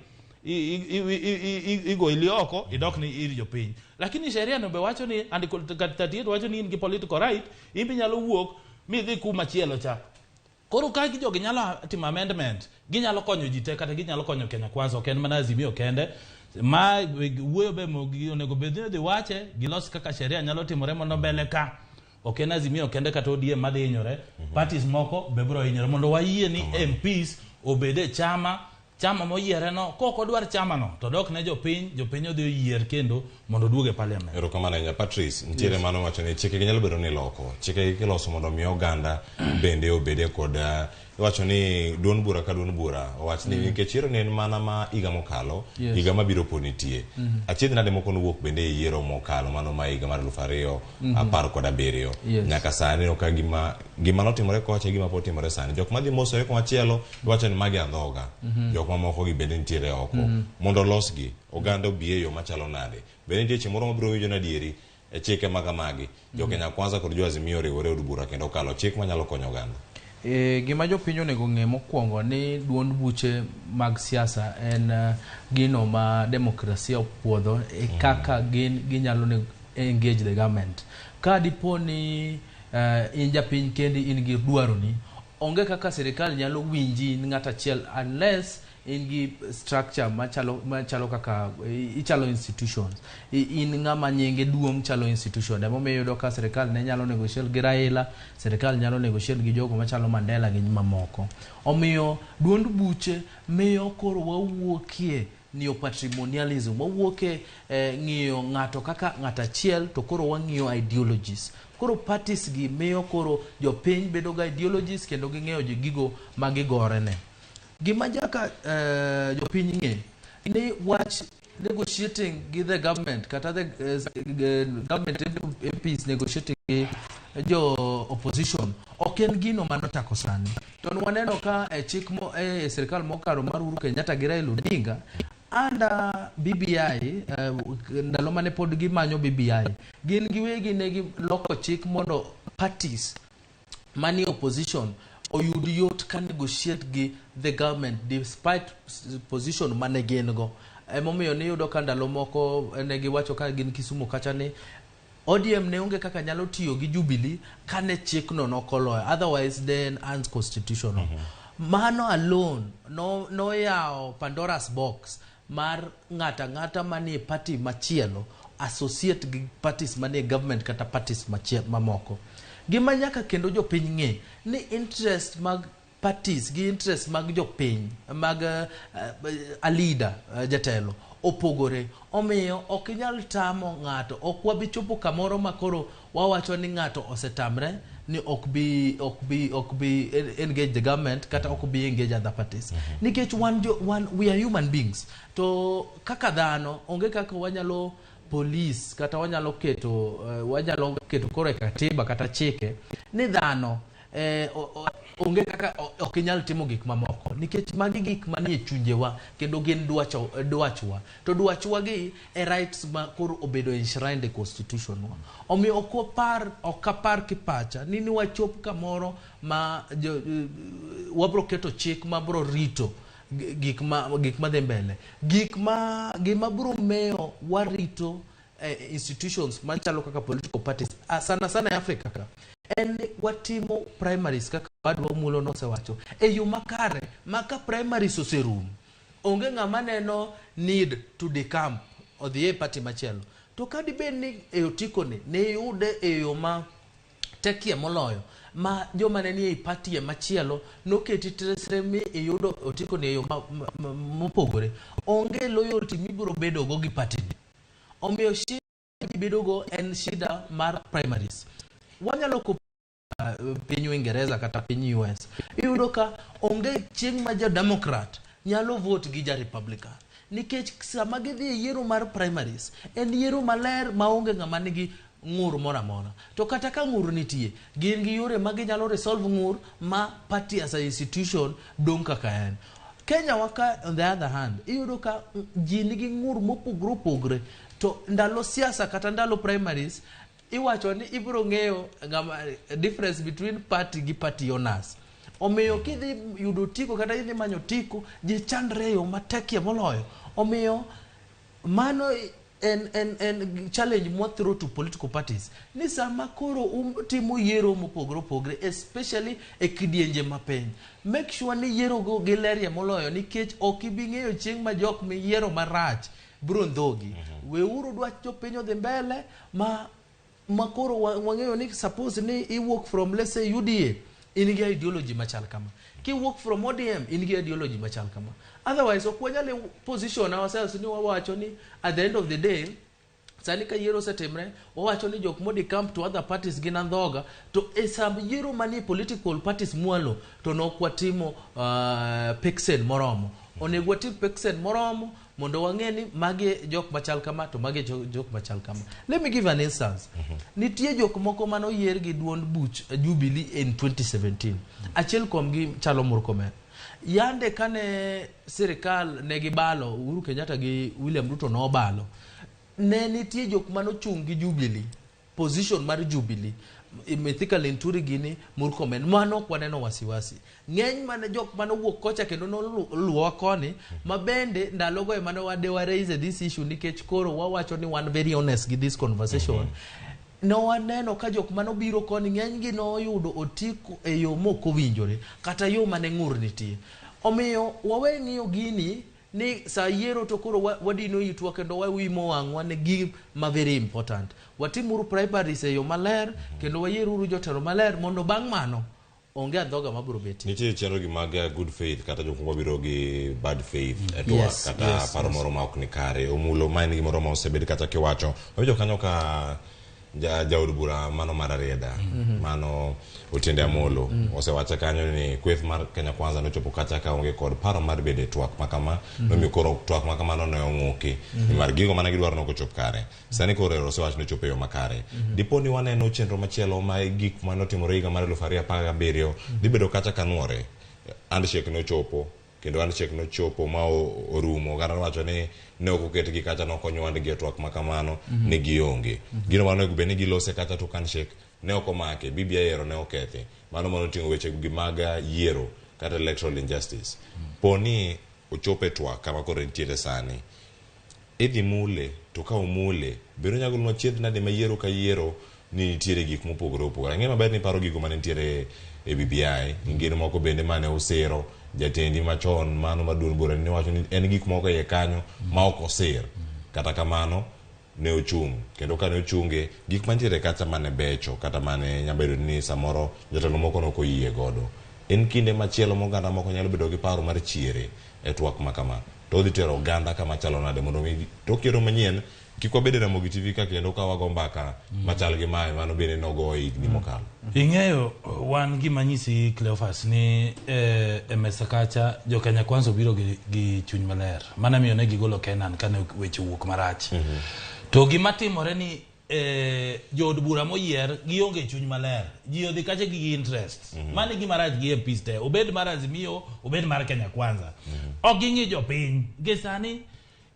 igoili oko idok ni ir jopiny. Lakini sheria no be wacho ni article 38 wacho ni in gi political right, in be inyalo wuok midhi kuma chielo cha. Koro ka jogi nyalo timo amendment, ginyalo konyo ji te, kata ginyalo konyo Kenya Kwanza, ok en mana Azimio kende. Ma wuoyo be onego bed ni odhi wache, gilos kaka sheria nyalo timore mondo mbele ka. Ok en Azimio kende kata ODM madhi hinyore, parties moko be biro hinyore mondo wayie ni MPs obed e chama chama moyiere no, kok odwar chama no to dok ne jopiny, jopiny odhi oyier kendo mondo oduog e parliament. Erokamano ahinya, Patrice. Nitiere mano wacho ni chikegi nyalo bedo ni loko chikegi kiloso mondo mi oganda bende obede kod iwacho ni duond bura ka duond bura owach ni nikech yiero ni en mana ma higa mokalo, higa mabiro pod nitie. Achiedh nade moko nowuok bende e yiero mokalo, mano ma higa mar 2017. Nyaka sani ka gima gima notimore kocha e gima pod timore sani. Jok madhi mosore komachielo iwacho ni magi andhoga. Jok mamoko gi bende nitiere oko. Mondo olosgi, oganda obi e yo machalo nade? Bende nitie chieng' moro mabiro winjo ni adieri e chike ma kamagi. Jo Kenya Kwanza kod jo Azimio oriwore e od bura kendo okalo chik manyalo konyo oganda. Gima jopiny onego ng'e mokwongo ni duond buche mag siasa en gino ma demokrasia opuodho e kaka gin ginyalo engage the government. Ka dipo ni in japiny kendi in gi dwaroni, onge kaka sirikal nyalo winji in ng'at achiel unless in gi structure machalo kaka ichalo institutions, in ng'ama nyinge duong' chalo institution. Emomiyo iyudo ka sirikal ne nyalo negotiate gi Raila, sirikal nyalo negotiate gi jogo machalo Mandela gi mamoko. Omiyo duond buche miyo koro wawuokie neo-patrimonialism, wawuoke ng'iyo ng'ato kaka ng'at achiel to koro wang'iyo ideologies. Koro parties gi miyo koro jopiny bedo ga ideologies kendo ging'eyo gigo ma gigorene. Gima jaka jopiny ng'e ni wach negotiating gi the government kata the government MPs negotiating gi jo opposition ok en gino manochako sani. To waneno ka e chik mo e sirikal mokalo mar Uhuru Kenyatta gi Raila Odinga under BBI, ndalo mane pod gimanyo BBI, gin giwegi ne giloko chik mondo parties manie opposition oyud yot ka negotiate gi the government despite position mane gin go. Emomiyo niyudo ka ndalo moko ne giwacho ka gin Kisumu kacha ni ODM ne onge kaka nyalo tiyo gi Jubilee kane chikno nokoloyo, otherwise then unconstitutional. Mano alone no noyawo Pandora's box mar ng'ata ng'ata manie party machielo associate gi parties manie government kata parties mamoko. Gima nyaka kendo jopiny ng'e ni interest mag parties gi interest mag jopiny mag a leader, jatelo opogore. Omiyo ok inyal tamo ng'ato, ok wabi chopo kamoro ma koro wawacho ni ng'ato osetamre ni ok bi engage the government kata ok bi engage other parties, nikech wan we are human beings, to kaka dhano onge kaka wanyalo police kata wanyalo keto koro e katiba kata chike ni dhano onge kaka ok inyal timo gik mamoko, nikech magi gik manie chunjewa kendo gin dwachwa, to dwachwa gi e rights ma koro obedo enshrined e constitution wa. Omiyo ok wapar, ok apar kipacha ni wachop kamoro ma wabro keto chik ma bro rito gik ma dhi mbele, gik ma gima bro miyo warito institutions machalo kaka political parties, sana sana e Africa ka, en ni watimo primaries kaka wadwa Mulo nosewacho e yo makare, ma ka primaries oserumo, onge ng'ama neno need to decamp odhi e party machielo. To ka dibed ni e otiko ni ne yude e yo ma tekie moloyo ma joma ne nie party machielo noketi tesre mi iyudo otiko ni e yo mopogore, onge loyalty mibiro bedo go gi party ni. Omiyo shida gibedogo en shida mar primaries. Wanyalo piny Uingereza kata piny US. Iyudo ka onge chieng' ma ja Democrat nyalo vote gi ja Republican. Nikech sama gidhi e yiero mar primaries, en yiero maler maonge ng'ama nigi ng'ur moro amora. To kata ka ng'ur nitie, gin gi yore ma ginyalo resolve ng'ur ma party as a institution dong' kaka en. Kenya wa ka on the other hand, iyudo ka ji nigi ng'ur mopogore opogore. To ndalo siasa kata ndalo primaries, iwacho ni ibiro ng'eyo ng'ama difference between party gi party owners. Omiyo kidhi yudo otiko kata idhi manyo otiko, ji chandre e yo matekie moloyo. Omiyo mano en challenge mwa throw to political parties ni sama koro utimo yiero mopogore opogore, especially e kidienje mapiny, make sure ni yiero go gilerie moloyo, nikech ok ibi ng'eyo chieng' ma jok miyiero marach biro ndhogi. Weuru dwach jopiny odhi mbele ma koro wang'eyo ni suppose ni iwuok from, let's say, UDA, in gi ideology machal kama, kiwuok from ODM in gi ideology machal kama. Otherwise ok wanyal position ourselves ni wawacho ni at the end of the day, sani ka yiero osetimre, wawacho ni jok modi camp to other parties gin andhoga, to e sam yiero manie political parties mwalo to nok watimo peksen moromo. Onego watim peksen moromo mondo wang'e ni magi jok machal kama to magi jok machal kama. Let me give an instance. Nitie jok moko manoyier gi duond buch Jubilee in 2017. Achiel kuomgi chalo Murkomen. Yande kane sirikal ne gibalo, Uhuru Kenyatta gi William Ruto nobalo, ne nitie jok manochung' gi Jubilee, position mar Jubilee, Mithika Linturi gini Murkomen, mano ok waneno wasiwasi. Ng'eny mane jok manowuok kocha kendo noluwowa koni, ma bende ndalogo ema ne wade wa raise this issue, nikech koro wawacho ni wan very honest gi this conversation. Ne waneno ka jok manobiro koni ng'enygi noyudo otiko e yo mok owinjore kata yo mane ng'ur nitie. Omiyo wawe ng'iyo gini ni sa yiero to koro wadino itwa kendo wawimo wang'wa ne gima very important. Watimuru primaries e yo maler kendo wayieruru jotelo maler mondo bang' mano onge andhoga mabiro betie. Nitie chenro gi mag good faith kata jok moko biro gi bad faith e twak kata paro moro ma ok ni kare. Omulo ma en gimoro ma osebed kata kiwacho. Wawinjo kanyo ka jaod bura mano mar Rarieda, mano Otiende Amolo, osewacho kanyo ni kweth mar Kenya Kwanza nochopo kacha ka onge kod paro mar bedo e twak makama, nomiyo koro twak makamano ne ong'uki nimar gigo mane gidwaro nok ochop kare. Sani koro ero osewach ni ochopo e yo makare. Dipo ni waneno chenro machielo ma gik manotimore higa mar 2017 dhi bedo kacha kanuore. Handshake nochopo kendo handshake nochopo ma orumo. Oganda nowacho ni ne ok oketgi kacha, ne ok onywandgi e twak makamano, ne gionge. Gino mane onego bed ni gilose kacha tok handshake ne ok omake. BBI ero ne okethi. Mano manoting'o weche gi mag yiero kata electoral injustice. Po ni ochopo e twak kama koro entiere sani, idhi mule, to ka omule bende onyalo golonwa chiedh nade ma yiero ka yiero ni nitiere gik mopogore opogore. Ang'eyo maber ni iparo gigo mane nitiere e BBI, gin moko bende mane osiro jatendi machon mano mar duond bura ne wacho ni en gik moko e iye kanyo ma ok osir. Kata kamano ne ochung', kendo kane ochunge gik mantiere kacha mane becho kata mane nyalo bedo ni samoro jotelo moko ne ok oyie godo. En kinde machielo ma oganda moko nyalo bedo gi paro mar chiere e twak ma kama, to odhi tero oganda kama chalo nade mondo mi tok yiero manyien kik wabed e Ramogi TV ka kendo ka wago mbaka machal gi mae mano bende nogo e higni mokalo. Ing'eyo wan gima nyisi Cleophas ni e mesa kacha jo Kenya Kwanza obiro gi chuny maler. Mano miyo ne gigolo Kenan kane weche owuok marach. To gima timore ni jood bura moyier gionge chuny maler. Ji odhi kacha gi interest. Mano e gima rach gi MPs te. Obed mar Azimio, obed mar Kenya Kwanza. Ok ging'i jopiny. Nikech sani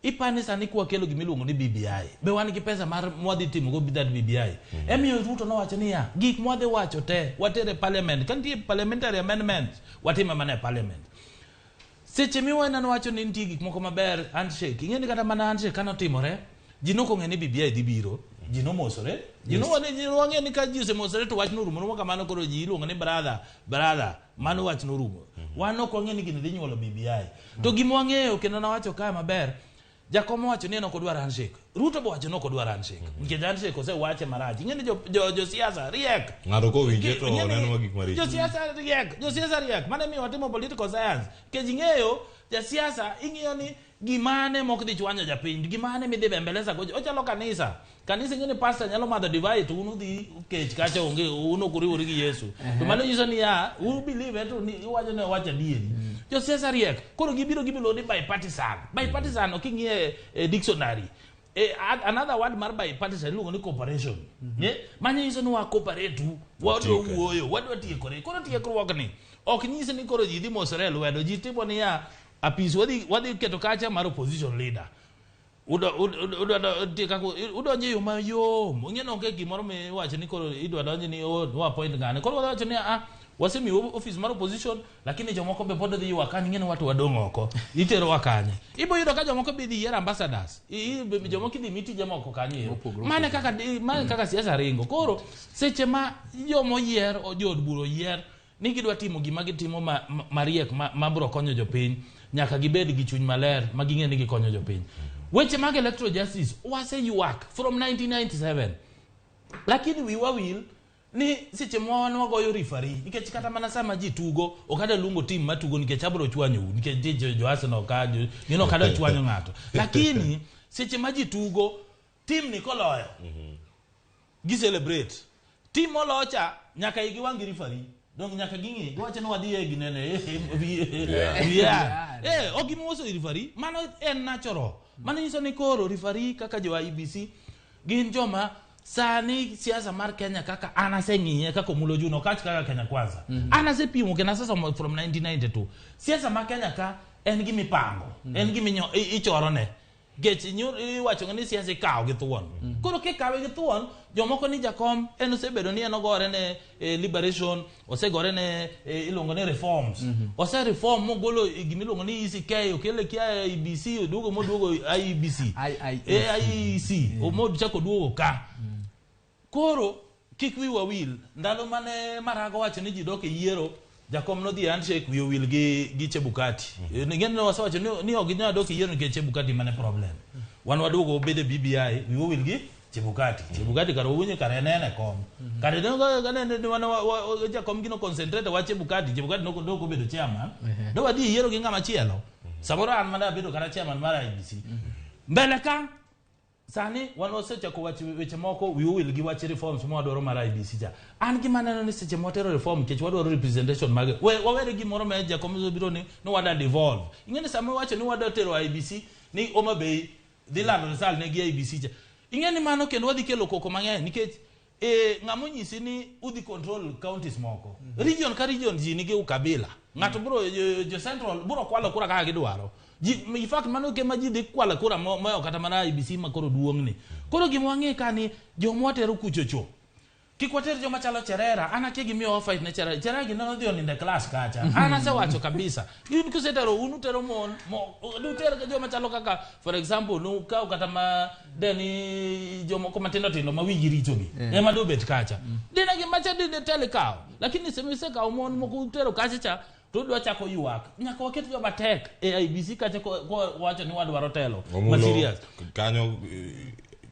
ipani sani kwakelo gimiluongo ni BBI, be wan gi pesa mar mwadhi timogo that BBI? Emiyo Ruto nowacho niya, gik mwadhi wacho te watere parliament, ka nitie parliamentary amendment watime mana e parliament. Seche miwaneno wacho ni nitie gik moko maber, handshake, ing'e ni kata mana handshake kanotimore ji nokong'e ni BBI dhi biro, ji nomosore, ji nowang'e ni ka ji osemosore to wach norumo rumo kamano. Koro ji iluongo ni brother brother, mano wach norumo. Wan ok wang'e ni gini dhi nyuolo BBI. To gima wang'eyo kendo nawacho kae maber, Jakom owacho ni en ok odwar handshake, Ruto be owacho ni ok odwar handshake nikech handshake osewache marach. Ing'e ni josiasa riek. Ng'ato kowinje to oneno gik maricho. Josiasa riek, josiasa riek. Mano emiyo watimo political science, nikech ing'eyo jasiasa ing'iyo ni Gimane mok dhi chwanyo japiny, gimane midhi bembeleza go. Ochalo kanisa. Kanisa ing'e ni pastor nyalo madho divai to un udhi kech kacha onge un ok uriwori gi Yesu. To mano nyiso niya, u believe to ni iwacho ni owacho adieri. Josiasa riek. Koro gibiro gibilo ni bipartisan. Bipartisan ok ing'iye e dictionary. Another word mar bipartisan iluongo ni cooperation. Mano nyiso ni wa cooperate wadwa wuoyo, wadwa tiekore. Koro tiekruokni ok nyis ni koro ji dhi mosore e lwedo. Ji timo niya, apis wadhi keto kacha mar opposition leader. Udonjo e yo mayom. Ing'e ni onge gimoro miwacho ni koro idwa donjo ni wa appoint ng'ane. Koro wadhi wacho ni wasemiyo office mar opposition, lakini jomoko be pod dhi ywak ni ing'e ni watu wadong' oko. Iterowa kanye? Ibo yudo ka jomoko be dhi yiero ambassadors. Jomoko idhi mi tije moko kanyo ero. Mane kaka siasa ringo. Koro seche ma jomoyier, jood bura oyier ni gidwa timo gima gitimo mariek ma biro konyo jopiny, nyaka gibed gi chuny maler ma ging'e ni gikonyo jopiny. Weche mag electoral justice waseywak from 1997. Lakini wiwa wil ni seche ma wan wagoyo referee, nikech kata mana sama ji tugo ok adwa luongo team matugo nikech abiro chwanyou, nikech nitie jo Arsenal ka, gin ok adwa chwanyo ng'ato. Lakini seche ma ji tugo, team ni koloyo, gi celebrate. Team molocha nyaka igi wang' gi referee. Dong nyaka ging'i, giwacho ni wadhi e ginene, VR. Ok gimoso referee, mano en natural. Mano nyiso ni koro referee kaka jo IEBC gin joma sani siasa mar Kenya kaka an aseng'iye kaka Omulo Juno okach kaka Kenya Kwanza. An asepimo kendo asesomo from 1992. Siasa mar Kenya ka en gima ipango, en gima ichorone. Nikech iwacho ni siasa ikawo gi thuon. Koro kikawe gi thuon, jomoko ni jakom en osebedo ni en ogore ne liberation, osegore ne iluongo ni reforms. Ose reform mogolo gima iluongo ni ECK, okele kia IEBC, oduogo moduogo IEBC. IEC, omochako oduogo ka. Koro kik wiwa wil, ndalo mane Marago wacho ni ji dok e yiero, jakom nodhi e handshake wiye owil gi Chebukati. Ing'e ni wasewacho ni ok ginyal dok e yiero nikech Chebukati mane problem. Wan waduogo wabedo e BBI, wiwa owil gi Chebukati. Chebukati kar wawinjo kar en e kom. Kar ne wan jakom gino concentrate wa Chebukati, Chebukati nok obedo chairman. Do wadhi e yiero gi ng'ama chielo. Samoro an mana abedo kata chairman mar IEBC. Mbele ka sani wan wasechako weche moko wiwa owil gi wach reforms ma wadwaro mar IEBC cha. An gima aneno ni seche mwatero reform nikech wadwaro representation mag wawere gimoro ma jakom biro ni wadwa devolve. Ing'e ni sama iwacho ni wadwa tero IEBC ni Homa Bay dhi lando result ne gi IEBC cha. Ing'e ni mano kendo wadhi kelo koko mang'eny nikech ng'ama onyisi ni udhi control counties moko. Region ka region ji nigi ukabila. Ng'ato biro jo central biro kwalo kura kaka gidwaro. In fact mano kema ji dhi kwalo kura moyo kata mana IEBC ma koro duong' ni. Koro gima wang'e ka ni joma watero kuchocho. Kik water joma chalo Cherera, an akia gimiyo wa fight ne Cherera. Cherera gi nodhi onindo e class kacha. An asewacho kabisa. In kusetero un utero mon, uter joma chalo kaka for example nukaw kata ma deni jomoko matindo tindo ma wigi richo gi. Ema do bet kacha. Dina gi macha dine tel kaw. Lakini sema isekawo mon moko utero kacha cha to udwa chako ywak. Nyaka waket joma tek e IEBC kacha ko wacho ni wadwaro telo. Ma serious. Kanyo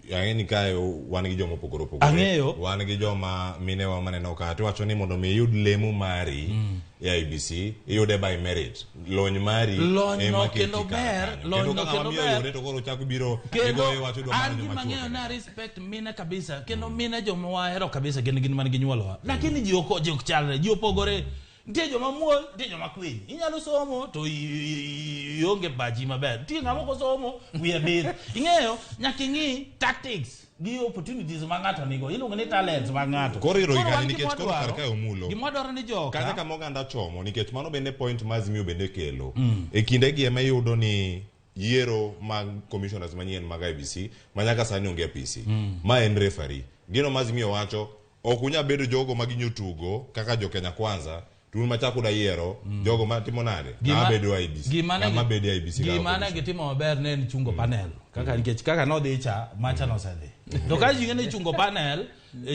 ang'e ni kae wan gi joma opogore opogore. Ang'eyo. Wan gi joma minewa maneno ka tiwacho ni mondo mi iyud lemo mari e IEBC, iyude by merit. Lony mari Lony no kendo ber, lony no kendo ber. Yude to koro chako biro igoyo iwacho idwa manyo joma chuo. An gima ang'eyo na respect mine kabisa, kendo mine joma wahero kabisa kendo gin man gi nyuolowa. Lakini ji ok chalre, ji opogore. Nitie joma muol, nitie joma kwiny. Inyalo somo to ionge pachi maber. Nitie ng'ama ok osomo, wiye bith. Ing'eyo, nyaka ing'i tactics gi opportunities ma ng'ato nigo. Iluongo ni talents mag ng'ato. Koro iro igani nikech koro kar kae Omulo. Gima wadwaro ni joka. Kata kama oganda chomo nikech mano bende point ma Azimio bende kelo. E kinde gi ema iyudo ni yiero mag commissioners manyien mag IEBC ma nyaka sani onge apisi. Ma en referee. Gino ma Azimio wacho ok unyal bedo jogo ma ginyo tugo kaka jo Kenya Kwanza to un machako da yiero jogo ma timo nade ng'ama bedo IEBC ng'ama bedo IEBC gima ne gitimo maber ne en chungo panel kaka nikech kaka nodhi cha macha nosedhi to ka ji ng'e ni chungo panel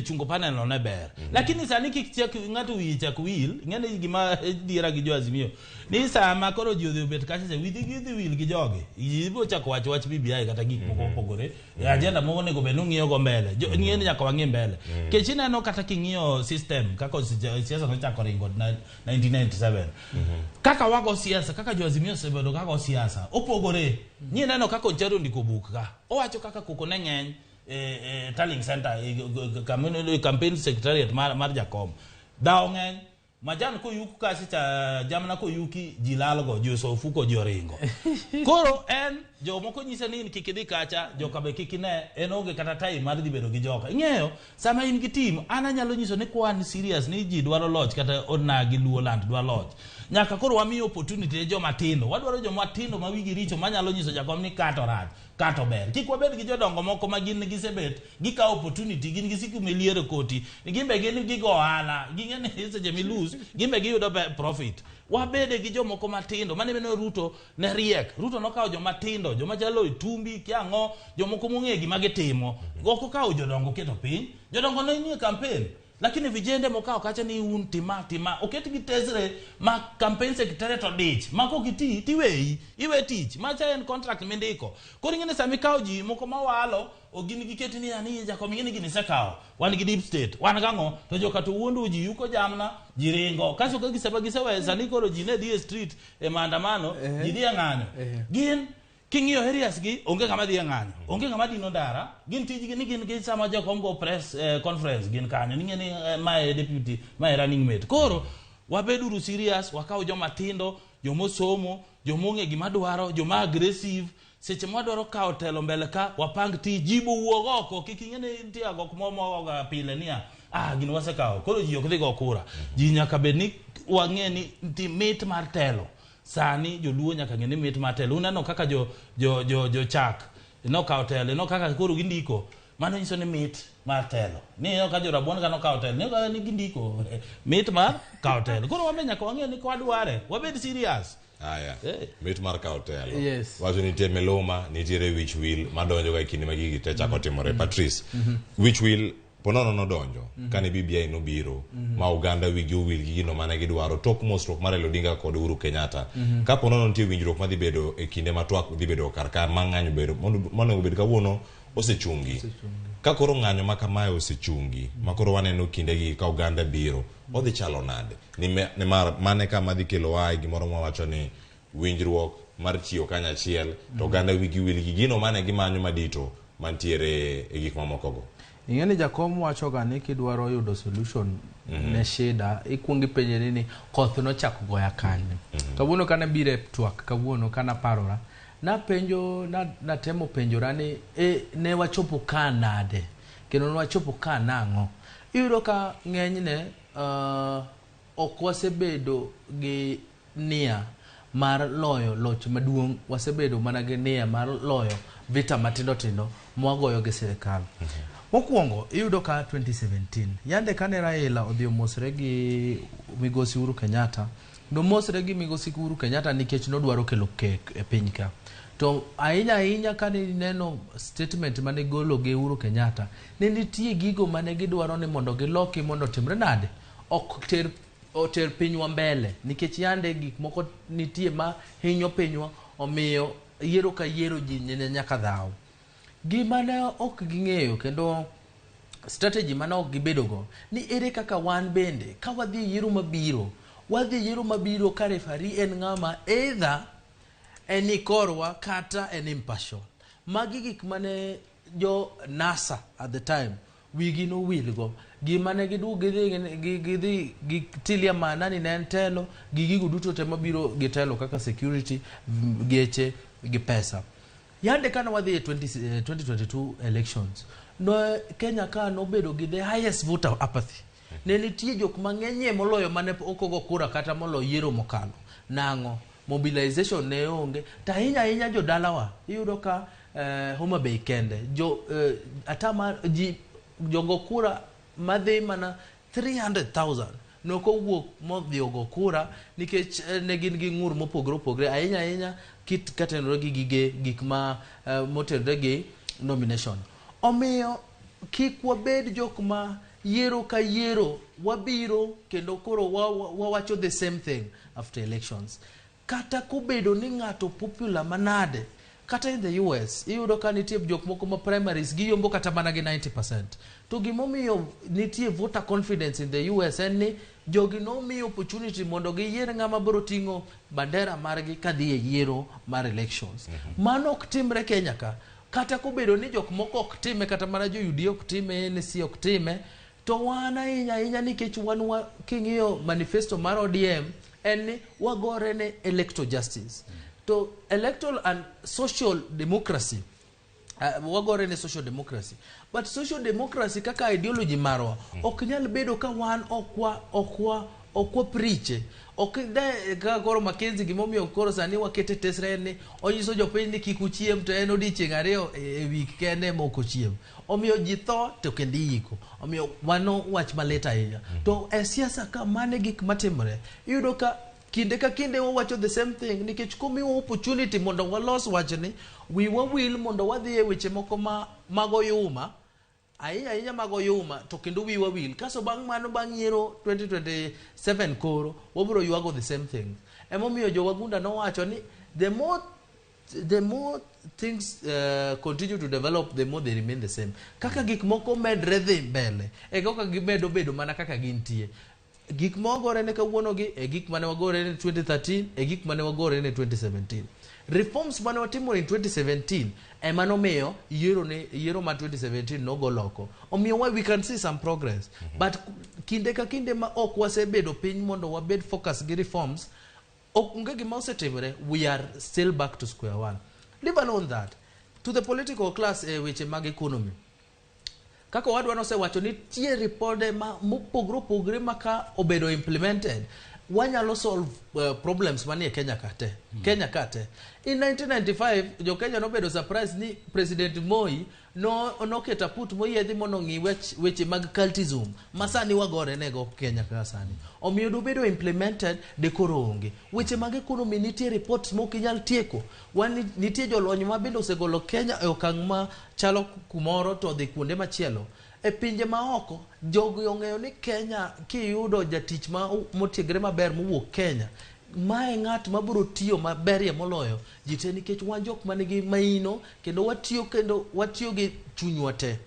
Chungo panel no ne ber. Lakini sani kik chak ng'ato wiye chak wil, ing'e ni gima diera gi jo Azimio. Ni sama koro ji odhi obet kacha cha, wigi gidhi wil gi jogi. Ibiro chako wacho wach BBI kata gik moko mopogore. Agenda moko onego bed ni ung'iyo go mbele. Ng'e ni nyaka wang'i mbele. Kech ineno kata king'iyo system kaka siasa nochako ringo 1997. Kaka wago siasa, kaka jo Azimio osebedo kago siasa, opogore. Ni neno kaka Onchari ondiko buk ka. Owacho kaka koko ne ng'eny e tallying center, campaign secretariat mar Jakom. Dhawo ng'eny. Majan koyuk kacha cha jamna koyuki ji lalgo, ji oso ofuko, ji oringo. Koro en jomoko nyise ni in kik idhi kacha, joka be kik ine, en onge kata time mar dhi bedo gi joka. Ing'eyo, sama in gi team, an anyalo nyiso ni kwan serious ni ji dwaro loch kata onagi Luo land dwa loch. Nyaka koro wamiyo opportunity ne joma tindo. Wadwaro joma tindo ma wigi richo manyalo nyiso jakom ni kato rach, kato ber. Kik wabed gi jodongo moko ma gin gisebet, gikawo opportunity, gin gisiko miliero koti. Gin be gin gigo ohala, ging'e ni seche milus, gin be giyudo profit. Wabede gi jomoko matindo, mane meno Ruto ne riek. Ruto nokawo joma tindo, joma chalo Itumbi, kia ang'o, jomoko mong'eyo gima gitimo. Ok okawo jodongo keto piny. Jodongo ne nie campaign. Lakini vijende mokawo kacha ni un tima tima oket gi tesre ma campaign secretariat odich ma kok iti tiweyi iwe tich macha en contract mindiko. Koro ing'e ni sama ikawo ji moko mawalo ok gin giketi ni ani jakom ing'e ni gini isekawo wan gi deep state wan gang'o to joka to wuondo ji yuko jamna ji ringo kaso ka giseba giseweyo sani koro ji ne dhi e street e maandamano ji dhi e ng'anyo gin king'iyo areas gi onge ng'ama dhi e ng'anyo onge ng'ama dino ndara gin tijgi ni gin gi sama jakom go press conference gin kanyo ning'e ni mae deputy mae running mate. Koro wabeduru serious, wakaw joma tindo, jomosomo, jomong'e gima dwaro, joma aggressive. Seche mwadwaro kawo telo mbele ka wapang tich ji bo wuog oko kik ing'e ni nitie agok moro mwagoga pile niya gini wasekawo koro ji ok dhi go kura. Ji nyaka bed ni wang'e ni nitie mit mar telo. Sani joluo nyaka ng'e ni mit mar telo. Uneno kaka jo chak nokawo telo, ineno kaka koro gindiko. Mano nyiso ni mit mar telo. Ni ineno ka jorabuon ka nokawo telo, ineno ni gindiko mit mar kawo telo. Koro wabe nyaka wang'e ni kwadware, wabed serious. Aya, mit mar kawo telo. Yes. Wacho nitie miluma, nitiere wich wil madonjo ga e kinde ma gigi te chako timore. Patrice, wich wil ponono nodonjo kane BBI nobiro ma oganda wigi owil gi gino mane gidwaro tok mosruok mar Raila Odinga kod Uhuru Kenyatta. Ka ponono nitie winjruok madhi bedo e kinde ma twak dhi bedo kar ka ma ng'anyo bedo monego bed kawuono osechungi. Ka koro ng'anyo ma kamae osechungi ma koro waneno kindegi ka oganda biro odhi chalo nade? Nimar mane kama dhi kelowa e gimoro mwawacho ni winjruok mar tiyo kanyachiel to oganda wigi wil gi gino mane gimanyo madito mantiere e gik mamokogo. Ing'e ni jakom wachoga ni kidwaro yudo solution ne shida, ikuongo ipenjori ni koth nochako goya kanye. Kawuono kane biro e twak kawuono kanaparora, napenjo natemo penjora ni ne wachopo ka nade kendo ne wachopo ka nang'o. Iyudo ka ng'enyne ok wasebedo gi nia mar loyo loch maduong', wasebedo mana gi nia mar loyo vita matindo tindo mwagoyo gi sirikal. Mokwongo iyudo ka 2017 yande kane Raila odhi omosre gi migosi Uhuru Kenyatta, nomosre gi migosi Uhuru Kenyatta nikech nodwaro kelo kek e piny ka. To ahinya ahinya kane ineno statement mane golo gi Uhuru Kenyatta, ne nitie gigo mane gidwaro ni mondo giloki mondo otimre nade, ok ter oter pinywa mbele, nikech yande gik moko nitie ma hinyo pinywa, omiyo yiero ka yiero ji nyaka dhaw. Gima ne ok ging'eyo kendo strategy mane ok gibedo go ni ere kaka wan bende ka wadhi e yiero mabiro, wadhi e yiero mabiro ka referee en ng'ama either en ikorwa kata en impartial. Magi gik mane jo NASA at the time wigi nowilgo. Gima ne giduogo gidhi gitilia maana ni ne en telo gi gigo duto te mabiro gi telo kaka security, geche gi pesa. Yande kane wadhi e 2022 elections, no Kenya ka nobedo gi the highest voter apathy. Ne nitie jok mang'enyie moloyo mane ok ogo kura kata moloyo yiero mokalo. Nang'o? Mobilization ne onge. To ahinya ahinya jodalawa, iyudo ka Homa Bay kende, jo atama ji jogo kura madhi mana 300,000 nokowuok modhi ogo kura nikech ne gin gi ng'ur mopogore opogore ahinya ahinya kit katenore gi gige gik ma motenore gi nomination. Omiyo Kik wabed jok ma yiero ka yiero wabiro kendo koro wawacho the same thing after elections. Kata kobedo ni ng'ato popular manade, kata in the US iyudo ka nitie jok moko ma primaries giyombo kata mana gi 90%. To gimomiyo nitie voter confidence in the US en ni jogi nomiyo opportunity mondo giyier ng'ama biro ting'o bandera margi kadhi e yiero mar elections. Mano ok timre Kenya ka. Kata kobedo ni jok moko ok time, kata mana jo UDA ok time, ANC ok time, to wan ahinya ahinya nikech wan wa, king'iyo manifesto mar ODM en ni wagore ne electoral justice. To electoral and social democracy, wagore ne social democracy, but social democracy kaka ideology marwa ok nyal bedo ka wan ok wa preach ok de ka koro Mackenzie. Gimomiyo koro sani wakete tesre en ni onyiso jopiny ni kik uchiem, to en odiochieng' 2 e wik kende ma ok ochiem, omiyo ji tho to kendo iyiko. Omiyo mano wach malit ahinya. To e siasa ka mane gik matimore, iyudo ka kinde ka kinde wawacho the same thing, nikech komiwa opportunity mondo walos wachni, wiwa wil mondo wadhi e weche moko ma mag oyuma ahinya ahinya, mag oyuma, to kendo wiwa wil kaso bang' mano, bang' yiero 2027 koro wabiro ywago the same thing. Emomiyo jowagunda nowacho ni the more things continue to develop, the more they remain the same. Kaka gik moko medre dhi mbele e kaka gimedo bedo mana kaka gintie. Gik ma wagore ne kawuono gi e gik mane wagore ne 2013, e gik mane wagore ne 2017. Reforms mane watimo in 2017 ema nomiyo yiero ne yiero mar 2017 nogo loko. Omiyo we can see some progress, but kinde ka kinde ma ok wasebedo piny mondo wabed focus gi reforms, ok onge gima osetimore. We are still back to square one. Leave alone that, to the political class, e weche mag economy, kaka owadwa nosewacho, nitie ripode ma mopogore opogore ma ka obedo implemented wanyalo solve problems manie Kenya ka te. Kenya ka te in 1995, jo Kenya nobedo surprise ni President Moi no noketo aput moyiedhi mondo ong'i weche mag cultism ma sani wagore nego Kenya ka sani. Omiyo dobedo implemented de koro onge weche mag economy. Nitie reports mok inyal tieko. Wan nitie jolony ma bende osegolo Kenya e okang' ma chalo kumoro to odhi kuonde machielo e pinje maoko. Jogi ong'eyo ni Kenya kiyudo jatich ma motiegre maber mowuok Kenya, mae ng'at mabiro tiyo maberie moloyo ji te, nikech wan jok manigi maino kendo watiyo gi chunywa te.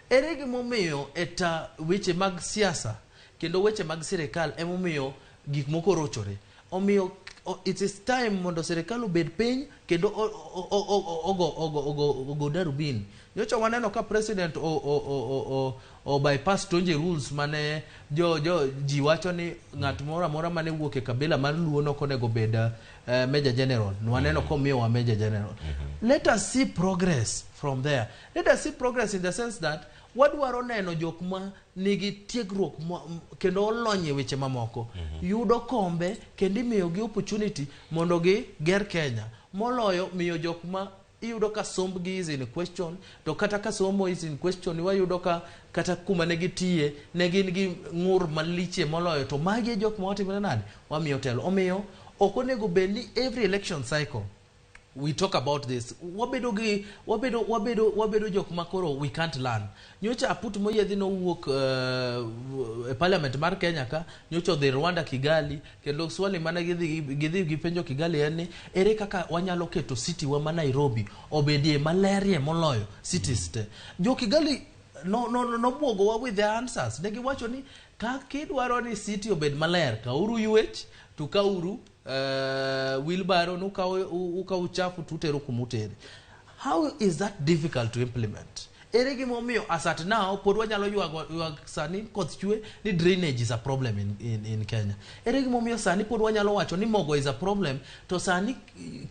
Ere gimomiyo e ta weche mag siasa kendo weche mag sirikal emomiyo gik moko rochore? Omiyo it is time mondo sirikal obed piny kendo ogo darubin. Nyocha waneno ka president o bypass Tonje rules mane jo ji wacho ni ng'at moro amora mane wuok e kabila mar Luo nok onego bed major general. Nwaneno komiyowa major general. Let us see progress from there. Let us see progress in the sense that wadwaro neno jok ma nigi tiegruok kendo olony e weche mamoko yudo kombe kendo imiyogi opportunity mondo gi ger Kenya, moloyo miyo jok ma iyudo ka sombgi is in question. To kata ka somo is in question, wayudo ka kata kuma ne gitiye ne gin gi ng'ur maliche moloyo. To magi e jok ma watimore nade wamiyo telo. Omiyo ok onego bed ni every election cycle we talk about this. Wabedo gi wabedo jok ma koro we can't learn. Nyocha aput moyiedhi nowuok e parliament mar Kenya ka nyocha odhi Rwanda, Kigali, kendo swali mane gidhi gipenjo Kigali en ni ere kaka wanyalo keto city wa ma Nairobi obedie malerie moloyo cities te. Jo Kigali no nobwogowa with the answers. Ne giwacho ni ka kidwaro ni city obed maler, kauru ywech to kauru wheelbarrow nukawo ukawo uchafu tutero kumutere. How is that difficult to implement? Ere gimomiyo as at now pod wanyalo ywago ywak sani koth chwe ni drainage is a problem in Kenya? Ere gimomiyo sani pod wanyalo wacho ni mogo is a problem, to sani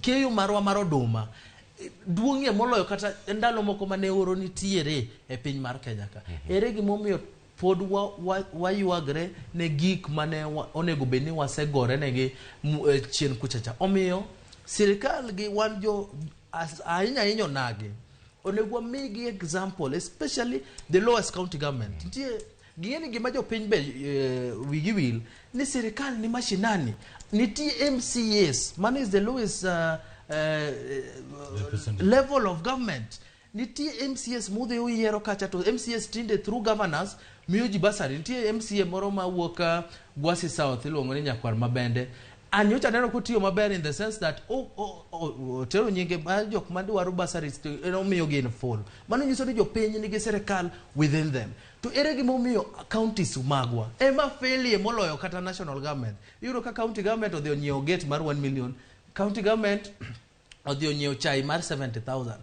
keyo marwa mar oduma duong'ie moloyo kata ndalo moko mane oro nitiere e piny mar Kenya ka? Ere gimomiyo pod waywagre ne gik mane onego bed ni wasegore negi chien kuchacha? Omiyo sirikal gi wan jo ahinya ahinya onagi onego wamigi example, especially the lowest county government. Nitie ging'e ni gima jopiny be wigi wil ni sirikal ni mashinani. Nitie MCAs, mano is the lowest level of government. Nitie MCAs mudhi uyiero kacha to MCAs tinde through governors miyo ji bursary. Nitie MCA moro mawuok Gwasi South iluongo ni Nyakwar Mabende. And nyocha aneno kotiyo maber in the sense that otero nyinge mar jok madwaro bursaries to en omiyogi in full. Mano nyiso ni jopiny nigi sirikal within them. To ere gimomiyo counties magwa ema felie moloyo kata national government? Iyudo ka county government odhi onyiewo gate mar 1 million, county government odhi onyiewo chai mar 70,000.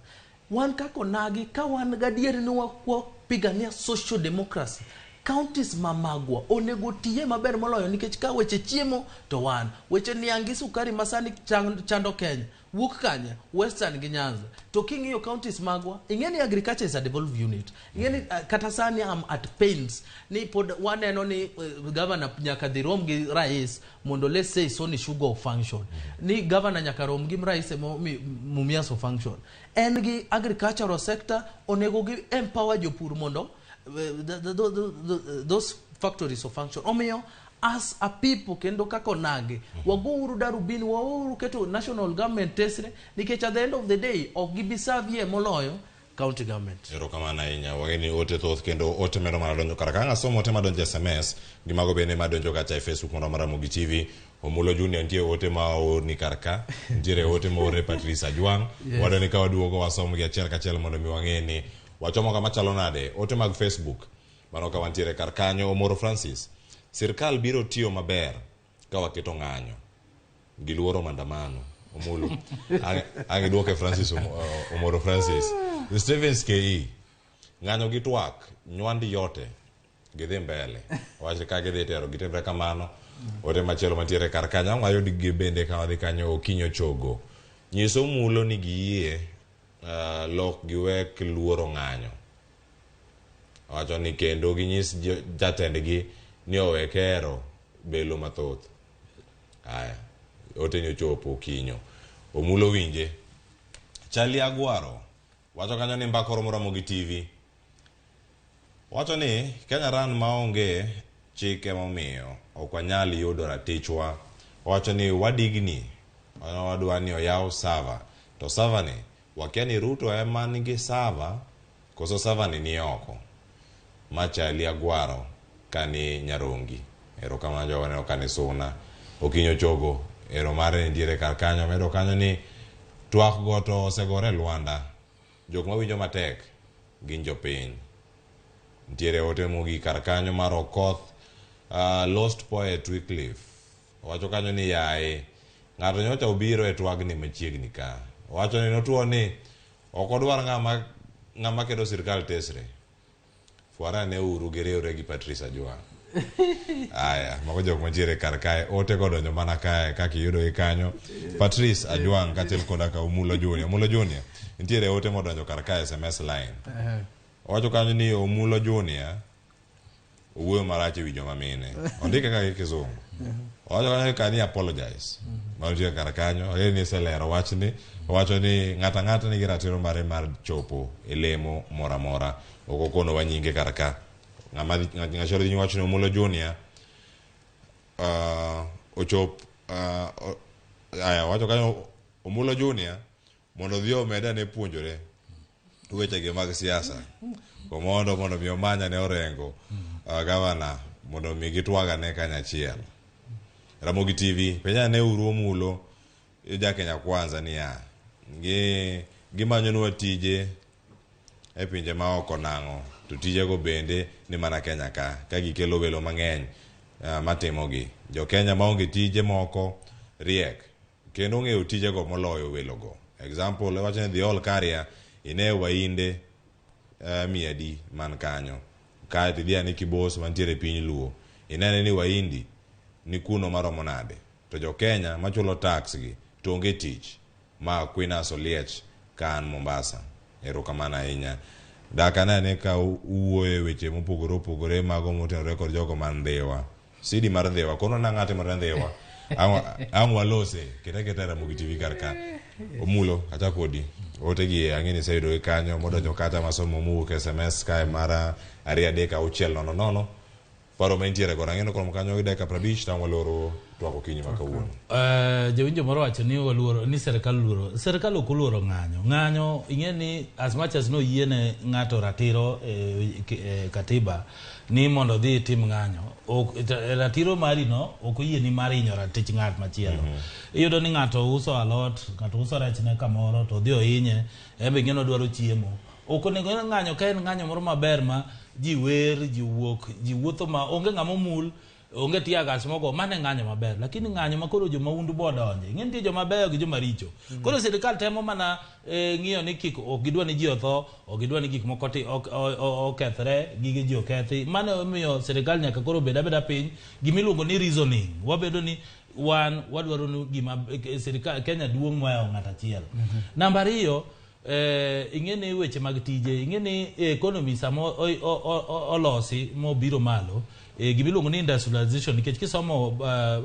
Wan kaka onagi ka wan gadier ni wapigania social democracy, counties ma magwa onego tiye maber moloyo nikech ka weche chiemo to wan weche niang' gi sukari masani chando Kenya wuok kanye Western gi Nyanza to king'iyo counties magwa ing'e ni agriculture is a devolved unit ing'e ni kata sani am at pains ni pod waneno ni governor nyaka dhi rom gi rais mondo let's say Sony Sugar function ni governor nyaka rom gi rais Mumias function en gi agricultural sector onego gi empower jopur mondo those factories of function. Omiyo as a people kendo kaka onagi wagouru darubini wauru keto national government tesre nikech at the end of the day ok gibi serve moloyo county government. Erokamano ahinya. Wang'e ni ote thoth kendo ote medo mana donjo kar ka. Ang' asomo ote madonjo SMS gi mago bende madonjo kacha e Facebook moro mar Ramogi TV. Omulo Junior nitie ote ma oorni kar ka. Nitiere ote ma oorne Patrice Ajwang'. Yes. Wadwa ni ka waduogo wasom gi achiel kachiel mondo mi wang'e ni wachomo kama chalo nade. Ote mag Facebook. Mano ka wantiere kar kanyo. Omoro Francis. Sirkal biro tiyo maber ka waketo ng'anyo. Giluoro maandamano. Omulo. Ang' iduoke Francis Omoro Francis. Stevens KE. Ng'anyo gi twak, nywand yote gidhi mbele. Wach ka gidhi tero gitimre kamano. Ote machielo mantiere kar kanyo ang' wayud gi bende ka wadhi kanyo Okinyo Chogo. Nyiso Omulo ni giyie lok giwek luoro ng'anyo. Owacho ni kendo ginyis jatendgi ni owe kero belo mathoth. Aya, ote ni ochopo Okinyo. Omulo winje. Charlie Agwaro wacho kanyo ni mbaka oromo Ramogi TV. Wacho ni Kenya Run maonge chik emomiyo ok wanyal yudo ratichwa. Wacho ni wadigni wadwa ni oyaw server. To server ni wakia ni Ruto ema nigi server koso server ni ni oko. Ma Charlie Agwaro kani Nyarongi. Erokamano jogo waneno kani Suna. Okinyo Chogo ero mare nitiere kar kanyo. Medo kanyo ni twak go to osegore e Lwanda. Jok mawinjo matek gin jopiny. Nitiere ote mogik kar kanyo mar Okoth Lost Poet Wycliffe. Owacho kanyo ni yaye ng'ato nyocha obiro e twagni machiegni ka. Owacho ni notuo ni ok odwar ng'ama keto sirkal tesre. Fwara ne uru giriwre gi Patrice Ajwang'. Aya, mago jok mantiere kar kae. Ote go donjo mana kae kaka iyudo gi kanyo. Patrice Ajwang' kaachiel koda ka Omulo Junior. Omulo Junior, nitiere ote modonjo kar kae SMS line. Owacho kanyo ni Omulo Junior owuoyo marach ewi joma mine. Ondike kaka gi kizungu. Owacho kanyo ni can he apologize. Mano nitie kar kanyo. Ong'eyo ni iselero wachni. Owacho ni ng'ato ang'ata nigi ratiro mare mar chopo e lemo moro amora. Ok okonowa nyinge kar ka. Ng'ama ng'achielo dhi wacho ni Omulo Junior ochop aya owacho kanyo Omulo Junior mondo odhi omed ane puonjore wechegi mag siasa Omondo mondo mi omany ane Orengo gavana mondo mi gitwag ane kanyachiel. Ramogi TV penja ane uru Omulo ja Kenya Kwanza niya gimanyonwa tije e pinje ma oko nang'o to tijego bende ni mana Kenya ka gikelo welo mang'eny matimogi. Jo Kenya maonge tije moko riek kendo ong'eyo tijego moloyo welogo. Example, iwacho ni dhi ol carrier ine wainde miadi man kanyo. Kae to idhi ane Kibos mantiere e piny Luo. Inene ni waindi ni kuno maromo nade. To jo Kenya machulo tax gi to onge tich. Ma Aquinas Oliech ka an Mombasa. Erokamano ahinya. Dak ane ane ka uwuoyo e weche mopogore opogore mago motenore kod jogo man Ndhiwa. Sidi mar Ndhiwa. Kono nang'a timore Ndhiwa. Ang' walose. Kete kete Ramogi TV kar ka. Omulo, achak kodi. Ote gi ang'e ni iseyudo gi kanyo modonjo kata masomo mowuok SMS kae mara 2 3 6 0 0. Paro ma intiere godo ang'e ni koromo kanyo gi dakika 50 to ang' waloro Twak okinyi ma kawuono. Jawinjo moro wacho ni waluoro ni serikal luoro serikal ok oluoro ng'anyo ng'anyo ing'e ni as much as noyiene ng'ato ratiro e katiba ni mondo odhi itim ng'anyo ok ratiro mari no ok oyieni mar hinyo ratich ng'at machielo. Iyudo ni ng'ato uso alot, ng'ato uso rechne kamoro to odhi ohinye, en be ing'e ni odwaro chiemo. Ok onego ng'anyo ka en ng'anyo moro maber ma ji wer, ji wuok, ji wuotho ma onge ng'ama omul, onge tear gas mogo, mano e ng'anyo maber. Lakini ng'anyo ma koro jomahundu bodonje, ing'e nitie joma beyo gi joma richo. Koro sirikal temo mana ng'iyo ni kik ok gidwa ni ji otho, ok gidwa ni gik moko okethre, gige ji okethi. Mano emomiyo sirikal nyaka koro bed abeda piny, gimiluongo ni reasoning. Wabedo ni wan wadwaro ni gima sirikal Kenya duong' mohewo ng'ato achiel. Namba ariyo, ing'e ni weche mag tije, ing'e ni economy sama olosi mobiro malo, gimiluongo ni industrialization, nikech kisomo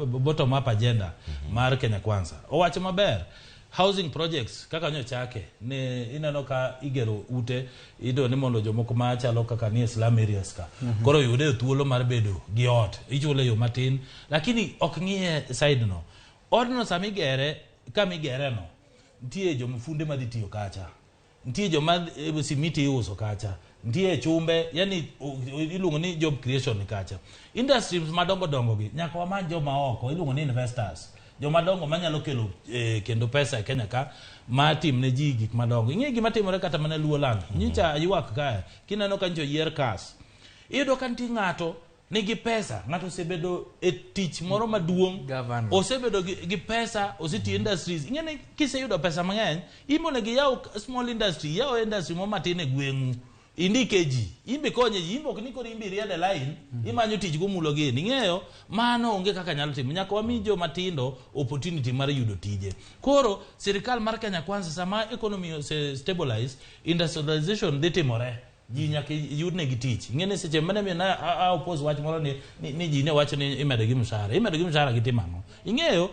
bottom up agenda mar Kenya Kwanza, owacho maber housing projects kaka nyochake ne ineno ka igero ute idwa ni mondo jomoko machalo kaka ni e slum areas ka koro yude thuolo mar bedo gi ot ichule e yo matin, lakini ok ng'iye side no odno sama igere kama igere no nitie jomafunde madhi tiyo kacha, nitie joma simiti iuso kacha, nitie chumbe, yani iluongo ni job creation ni kacha. Industries madongo dongo gi nyaka wamany joma oko iluongo ni investors, joma dongo manyalo kelo kendo pesa e Kenya ka ma tim ne ji gik madongo. Ing'e gima timore kata mana Luo land nyicha ywak kae kineno ka nyicha oyier kas, iyudo ka nitie ng'ato nigi pesa, ng'ato osebedo e tich moro maduong', osebedo gi pesa, osetiyo industries. Ing'e ni kiseyudo pesa mang'eny, in onego iyaw small industry, iyaw industry moro matin e gweng'u, indike ji, in be konye ji, in be ok ni koro in be iriado e line, imanyo tich gomulo gini. Ing'eyo, mano onge kaka nyalo timo. Nyaka wami joma tindo opportunity mar yudo tije. Koro sirikal mar Kenya Kwanza sama economy ose stabilize, industrialization dhi timore. Ji nyaka yudnegi tich. Ing'e ni seche mane na a oppose wach moro ni ji ne wacho ni imedo gi mshahara. Imedo gi mshahara gitimo ang'o? Ing'eyo,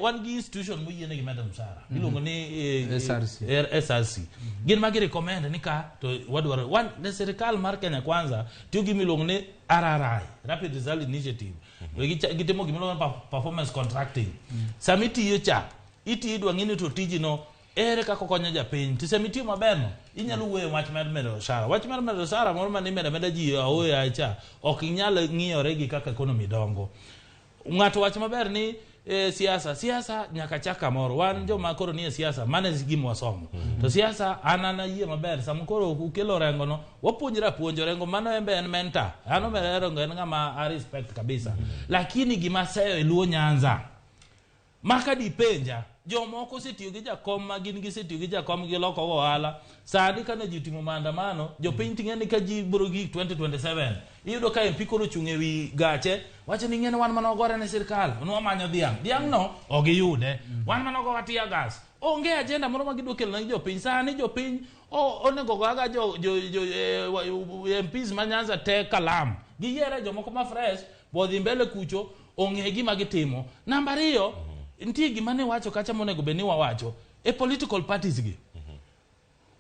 wan gi institution moyienegi medo mshahara. Iluongo ni SRC. SRC. Gin ma gi recommend ni ka to wadwaro wan ne sirikal mar Kenya Kwanza tiyo gi miluongo ni RRI, Rapid Result Initiative. Gitimo gimiluongo ni performance contracting. Sama itiyo cha, itiyo idwa ng'i ni to tijino ere kaka okonyo japiny. To sama itiyo maber no, inyalo wuoyo wach mar medo osara. Wach mar medo osara moro mane imedo ameda ji aoya cha, ok inyal ng'iyore gi kaka economy dongo. Ng'ato wacho maber ni siasa, siasa nyaka chak kamoro. Wan joma koro nie siasa, mano e gima wasomo. To siasa an ayie maber, sama koro ukelo Orengo no, wapuonjre apuonja. Orengo mano en be en mentor. An Orengo en ng'ama a respect kabisa. Lakini gima aseyo e Luo Nyanza, maka dipenja, jomoko osetiyo gi jakom ma gin gisetiyo gi jakom giloko go ohala. Sani kane ji timo maandamano, jopiny ting'e ni ka ji biro gik 2027, iyudo ka MP koro ochung' ewi gache, wacho ni ing'e ni wan mana wagore ne sirkal, nwamanyo dhiang'. Dhiang' no ok giyude. Wan mana wagowa tear gas. Onge agenda moro ma gidwa kelo ne jopiny. Sani jopiny onego go aga jo MPs ma Nyanza te kalam. Giyiere jomoko ma fresh, bodhi mbele kucho, ong'e gima gitimo. Namba ariyo, nitie gima ne wacho kacha monego bed ni wawacho. E political parties gi.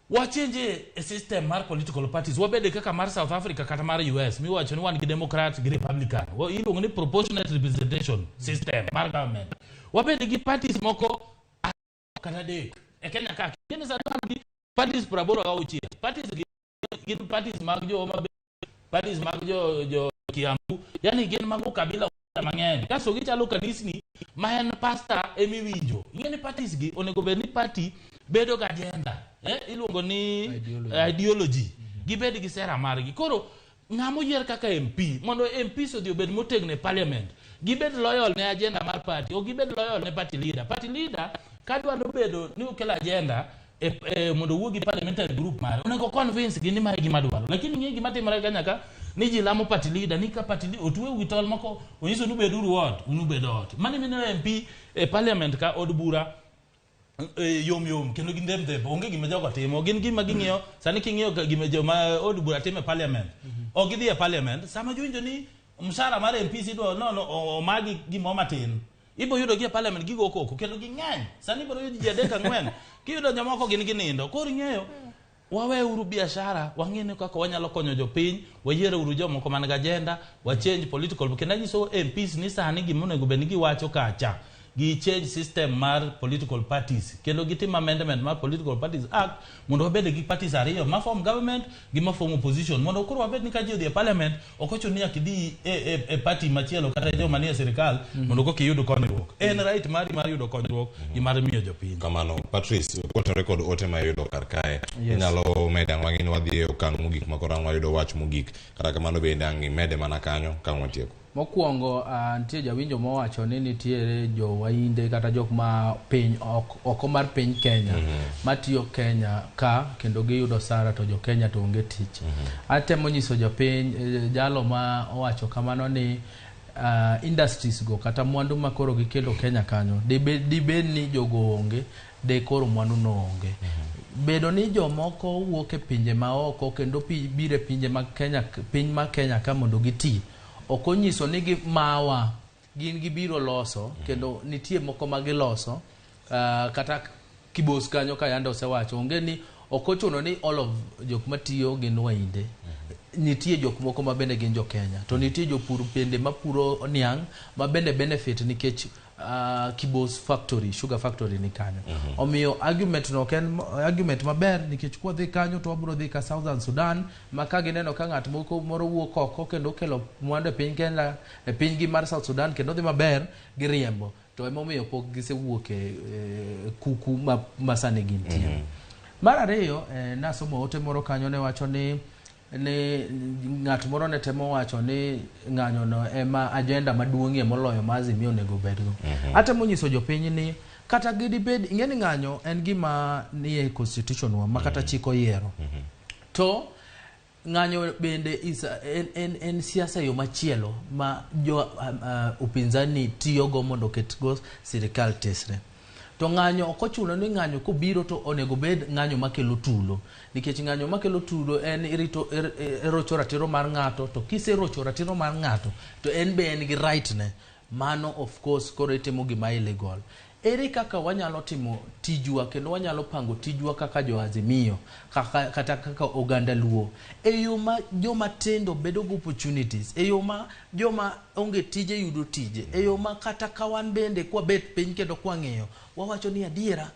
Wachenje e system mar political parties. Wabede kaka mar South Africa kata mar US. Miwacho ni wan gi Democrat gi Republican. Iluongo ni proportionate representation system mar government. Wabede gi parties moko kata adek. E Kenya ka, Kenya sani wan gi parties 86. Parties gi gin parties mag jo Homa Bay, parties mag jo Kiambu. Yani gin mag ukabila mang'eny. Kasto gichalo kanisni ma en pastor emiwinjo. Ing'e ni parties gi onego bed ni party bedo gi agenda. Iluongo ni Ideology. Ideology. Gibed gi sera margi. Koro ng'ama oyier kaka MP, mondo MPs odhi obed motegno e parliament, gibed loyal ne agenda mar party, ok gibed loyal ne party leader. Party leader ka dwaro bedo ni okel agenda mondo owuo gi parliamentary group mare, onego convince gi ni mae gima dwaro. Lakini ng'e gima timore Kenya ka, ni ji lamo party leader, ni ka party leader otweu gi tol moko, onyiso ni ubeduru ot, un ubed ot. Mano mineno MP e parliament ka od bura yom yom kendo gin ndhem ndhem, onge gima jogo timo, gin gima ging'iyo. Sani king'iyo gima joma od bura timo e parliament, ok gidhi e parliament sama giwinjo ni mshahara mar MPs idwa no omagi gimoro matin, ibo yudo gi e parliament gigo koko kendo ging'eny. Sani ibiro yudo ji adek ang'wen, kiyudo jomoko gin ginindo. Koro ing'eyo Waweuru biashara, wang'e kaka wanyalo konyo jopiny, wayiere uru jomoko man gi agenda, wa change political. Kendo anyiso MPs ni sani gima onego bed ni giwacho kacha, gi change system mar political parties kendo gitim amendment mar Political Parties Act mondo wabed gi parties ariyo ma form government gi ma form opposition, mondo koro wabed ni ka ji odhi e parliament ok ochuno ni nyaka idhi e party machielo kata joma nie sirikal mondo koka iyud konyruok. En right mari mar yudo konyruok gi mar miyo jopiny. Kamano, Patrice, kotenore kod ote ma iyudo kar kae, inyalo medo ang'o? Wang'e ni wadhi e okang' mogik ma koro ang' wayudo wach mogik. Kata kamano bende ang' imede mana kanyo ka ang' watieko. Mokwongo, nitie jawinjo mowacho ni nitiere jowainde kata jok ma piny oko mar piny Kenya matiyo Kenya ka kendo giyudo sara to jo Kenya to onge tich. Atemo nyiso jopiny, jalo ma owacho kamano ni industries go kata mwandu ma koro gikelo Kenya kanyo dibed ni jogo onge, de koro mwandu no onge. Bedo ni jomoko wuok e pinje maoko kendo biro e pinje mag Kenya, piny mar Kenya ka mondo giti, ok onyiso ni gimawa, gin gibiro loso kendo nitie moko ma giloso, kata Kibos kanyo ka yande osewacho, onge ni ok ochuno ni all of jok matiyo gin wainde. Nitie jok moko ma bende gin jo Kenya, to nitie jopur bende mapuro niang' ma bende benefit nikech Kibos factory, sugar factory ni kanyo. Omiyo argument no ok en argument maber, nikech kwadhi kanyo to wabiro dhi ka Southern Sudan ma ka gineno ka ng'at moko moro wuok oko kendo okelo mwandu e piny Kenya, e pinygi mar South Sudan kendo dhi maber, giriembo. To emomiyo pok gisewuok e kuku ma sani gintie. Mar ariyo, nasomo ote moro kanyo ne wacho ni ng'at moro ne temo wacho ni ng'anyo no ema agenda maduong'ie moloyo ma Azimio onego bedgo. Atemo nyiso jopiny ni kata gidibed, ing'e ni ng'anyo en gima nie constitution wa ma kata chik oyiero. To ng'anyo bende en siasa yo machielo ma jo upinzani tiyogo mondo oketgo sirikal tesre. To ng'anyo ok ochuno ni ng'anyo kobiro to onego bed ng'anyo makelo tulo, nikech ng'anyo makelo tulo en irito irocho ratiro mar ng'ato, to kiserocho ratiro mar ng'ato to en be en gi right ne, mano of course koro itimo gima illegal. Ere kaka wanyalo timo tijwa kendo wanyalo pango tijwa kaka jo Azimio, kata kaka oganda Luo, e yo ma joma tindo bedo gi opportunities, e yo ma joma onge tije yudo tije, e yo ma kata ka wan bende kwabet piny kendo kwang'iyo wawacho ni adiera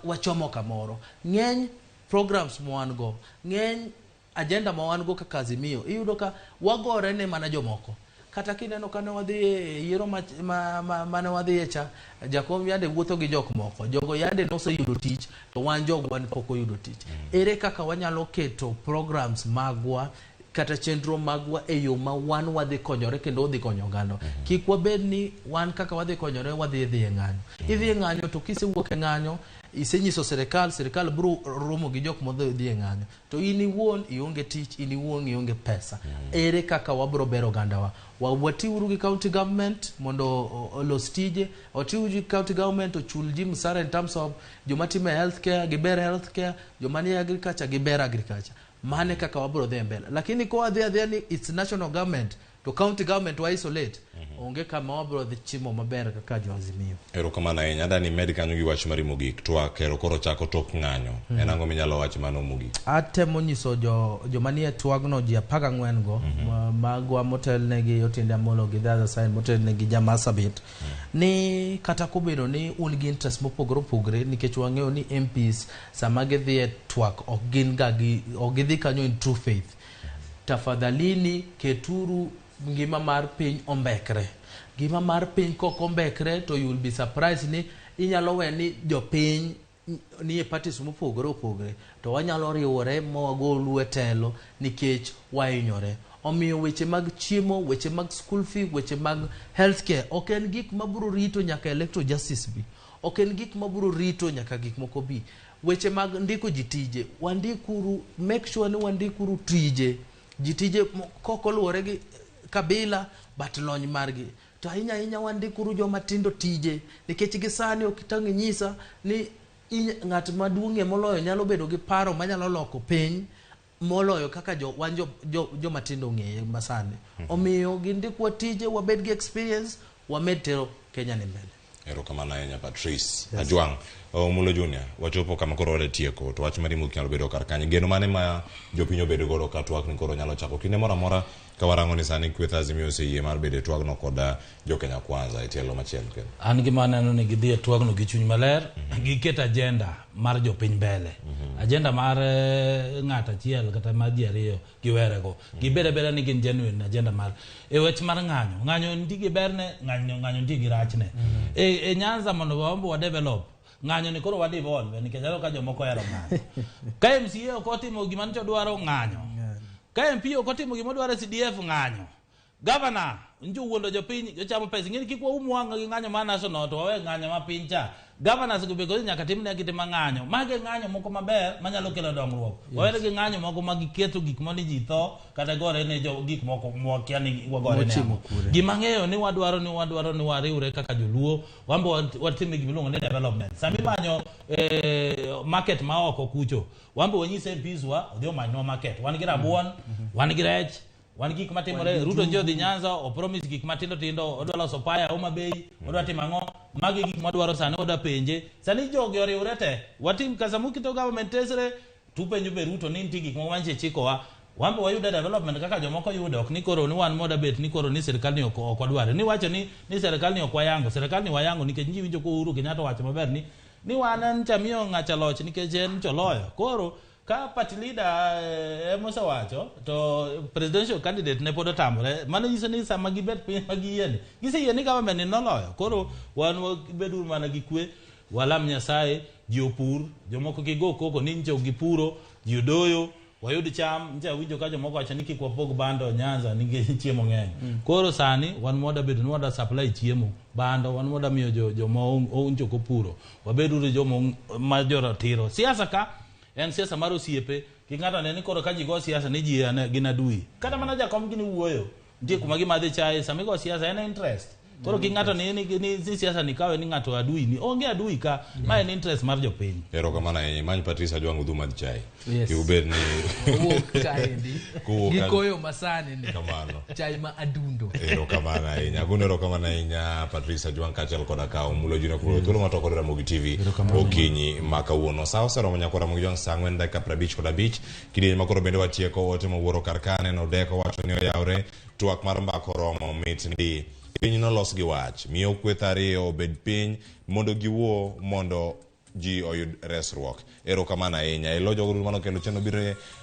wachomo kamoro. Ng'eny programs ma wan go, ng'eny agenda ma wan go kaka Azimio, iyudo ka wagore ne mana jomoko. Kata kineno kane wadhi e yiero mane wadhi e cha, Jakom yande wuotho gi jok moko, jogo yande noseyudo tich to wan jogwa pok oyudo tich. Ere kaka wanyalo keto programs magwa kata chenro magwa e yo ma wan wadhi konyore kendo wadhi konyo oganda. Kik wabed ni wan kaka wadhi konyore wadhi dhi e ng'anyo. Idhi e ng'anyo to kisewuok e ng'anyo, isenyiso sirikal, sirikal biro romo gi jok modhi dhi e ng'anyo. To in iwuon ionge tich, in iwuon ionge pesa. Ere kaka wabiro bero ogandawa? Watiuru gi county government mondo olos tije, watiuru gi county government ochul ji msara in terms of joma timo e healthcare, giber healthcare, joma nie agriculture, giber agriculture. Mane kaka wabiro dhi mbele. Lakini ka wadhi adhiya ni it's national government to county government wa isolate, onge kama wabiro dhi chimo maber kaka jo Azimio. Erokamano ahinya. Adani med kanyo gi wach mari mogik. Twak ero koro chako tok ng'anyo. En ang'o minyalo wacho mano mogik? Atemo nyiso joma nie twagno ji 14 go, magwa motelnegi Otiende Amolo gi the other side motelnegi Jamasabit, ni kata kobedo ni un gi interest mopogore opogore, nikech wang'eyo ni MPs sama gidhi e twak ok gin ga gi, ok gidhi kanyo in true faith. Tafadhalini keturu ngima mar piny ombekre. Ngima mar piny kok ombekre to you will be surprised ni inyalo we ni jopiny nie parties mopogore opogore to wanyalo riwore ma wagolu e telo nikech wahinyore. Omiyo weche mag chiemo, weche mag school fee, weche mag healthcare ok en gik mabiro rito nyaka electoral justice bi. Ok en gik mabiro rito nyaka gik moko bi. Weche mag ndiko ji tije, wandikuru, make sure ni wandikuru tije. Ji tije kok oluwore gi kabila but lony margi. To ahinya ahinya wandikuru joma tindo tije, nikech gi sani ok tang' inyisa ni ng'at maduong'ie moloyo nyalo bedo gi paro manyalo loko piny moloyo kaka wan joma tindo ong'eye masani. Omiyo gindikwa tije, wabed gi experience, wamed tero Kenya ni mbele. Erokamano ahinya Patrice Ajwang'. Omulo Junior, wachopo kama koro wadwa tieko to wach mari mogik nyalo bedo kar kanye. Geno mane ma jopiny obedo godo ka twak ni koro nyalo chako kinde moro amora ka warango ni sani kweth Azimio oseyie mar bedo e twagno kod jo Kenya Kwanza e tielo machielo kendo. An gima aneno ni gidhi e twagno gi chuny maler, giket agenda mar jopiny mbele. Agenda mar ng'ato achiel kata mar ji ariyo giwerego. Gibed abeda ni gin genuine agenda mar e wach mar ng'anyo. Ng'anyo nitie gi berne, ng'anyo nitie gi rachne. E Nyanza mondo waombo wa develop ng'anyo ni koro wa devolve nikech aneno ka jomoko ohero ng'anyo. Ka MCA ok otimo gima nyocha odwaro ng'anyo. Ka MP ok otimo gima odwaro e CDF ng'anyo. Governor njo wuondo jopiny ochamo pesa ing'eni kik waum wang'wa gi ng'anyo mar national to wawe ng'anyo ma piny cha. Governors go be nyaka timne gitima ng'anyo. Mage ng'anyo moko maber manyalo kelo dongruok. Wawere gi ng'anyo moko ma giketho gik mo ni ji tho kata gore ne jo gik moko mwakia ni wagore ne Mochimo ang'o. kure. Gima ang'eyo ni wadwaro ni wadwaro ni wariwre kaka joluo, wan be watim gima iluongo ni development. Sama imanyo market ma oko kucho, wan be wanyis MPs wa odhi omanynwa market. Wan gi rabuon, wan gi rech, wan gik matimore. Ruto njo odhi Nyanza, o promise gik matindo tindo, odwa loso paya Homa Bay, odwa timo ang'o. Magi gik mwadwaro sani, wadwa penje. Sani jogi oriwre te. Watim ka sama ukito government tesre, tupenjo be Ruto ni nitie gik moko manyiche chikowa. Wan be wayudo development kaka jomoko yudo, ok ni koro ni wan moda bet ni koro ni sirikal ni ok wadware. Ni wacho ni sirikal ni ok wayango, sirikal ni wayango nikech ji winjo ko Uhuru Kenyatta owacho maber ni wan en cha miyo ng'acha loch nikech en choloyo. Koro ka party leader ema osewacho to presidential candidate ne pod otamore, mano nyiso ni sama gibet piny ma giyie ni giseyie ni government ni noloyo. Koro wan wabeduru mana gi kwe, walam Nyasaye, ji opur, jomoko kik go koko ni nyicha ok gipuro, ji odoyo, wayud cham. Nyicha awinjo ka jomoko wacho ni kik wapog bando Nyanza nikech chiemo ng'eny. Koro sani wan mwada bedo ni wada supply chiemo, bando, wan mwada miyo joma nyicha ok opuro. Wabeduru joma ma joratiro. Siasa ka en siasa mar osiepe, kik ng'ato ne ni koro ka ji go siasa ni ji gin adui. Kata mana jakom gini wuoyo, nitie kuma gimadhe chae, sama igo siasa en interest. Koro kik ng'ato ni siasa ni kawe ni ng'ato adui ni onge adui ka, ma en interest mar jopiny. Erokamano ahinya, imany Patrice Ajwang' udhi umadh chai. Yes. Kik ubed ni Owuok kaendi. Kowuok Gi ka- koyo masani ni. Kamano. Chai ma adundo. Erokamano ahinya. Agono erokamano ahinya Patrice Ajwang' kaachiel koda ka Omulo Junior kuom thuolo matoko kod Ramogi TV okinyi ma kawuono. Sa oseromo nyakwa Ramogi Jwang' sa 4:55. Kidieny ma koro bende watieko ote mowuoro kar ka aneno Odeko wacho ni oyawre twak mar mbaka oromo mit ndi. Piny nolos gi wach. Miyo kweth ariyo obed piny mondo giwuo mondo ji oyud resruok. Erokamano ahinya. Elo jogo duto manokelo chenro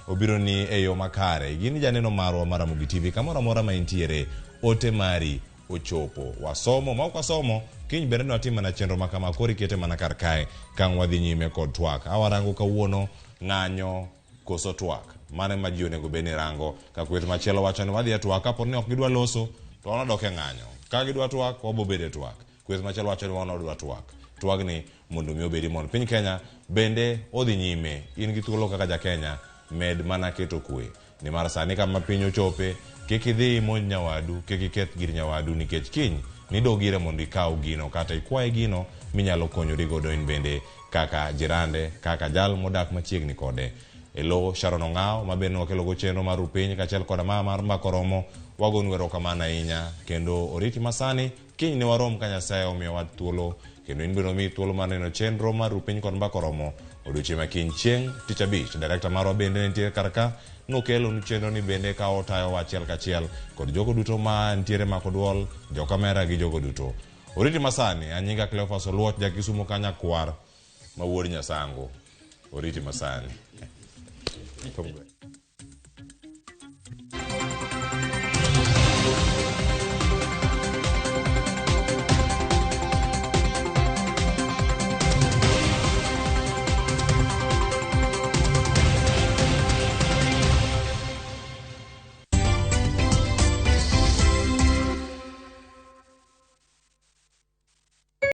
obiro ni e yo makare. Gin janeno marwa mar Ramogi TV kamoro amora ma intiere, ote mari ochopo. Wasomo, ma ok wasomo, kiny bende nwatim mana chenro ma kama, koro ikete mana kar kae, kang' wadhi nyime kod twak. Awarango kawuono ng'anyo koso twak. Mano ema ji onego bed ni rango. Ka kweth machielo wacho ni wadhi e twak, kapo ni ok gidwa loso, to wan wadok e ng'anyo. Ka gidwa twak, wabo bedo e twak. Kweth machielo wacho ni wan wadwa twak. Twagni mondo mi obedi mondo piny Kenya bende odhi nyime. In gi thuolo kaka ja Kenya, med mana keto kwe. Nimar sani kama piny ochope, kik idhi imonj nyawadu, kik iketh gir nyawadu, nikech kiny nidog ire mondo ikaw gino kata ikwaye gino minyalo konyori godo in bende kaka jirande, kaka jal modak machiegni kode. Elo Sharon Ong'aw, ma bende wakelo go chenro mar Rupiny kaachiel koda ma mar Mbaka Oromo, wagonu erokamano ahinya. Kendo oriti masani, kiny ne warom ka Nyasaye omiyowa thuolo, kendo in bende omiyi thuolo mar neno chenro mar Rupiny kod Mbaka Oromo odiochieng' ma kiny chieng' tich abich. Director marwa bende nitiere kar ka, nokelonu chenro ni bende ka otayowa achiel kachiel kod jogo duto ma nitiere mako duol, jo kamera gi jogo duto. Oriti masani, anyinga Cleophas Oluoch, ja Kisumo ka nyakwar ma wuod Nyasango. Oriti masani. Thum.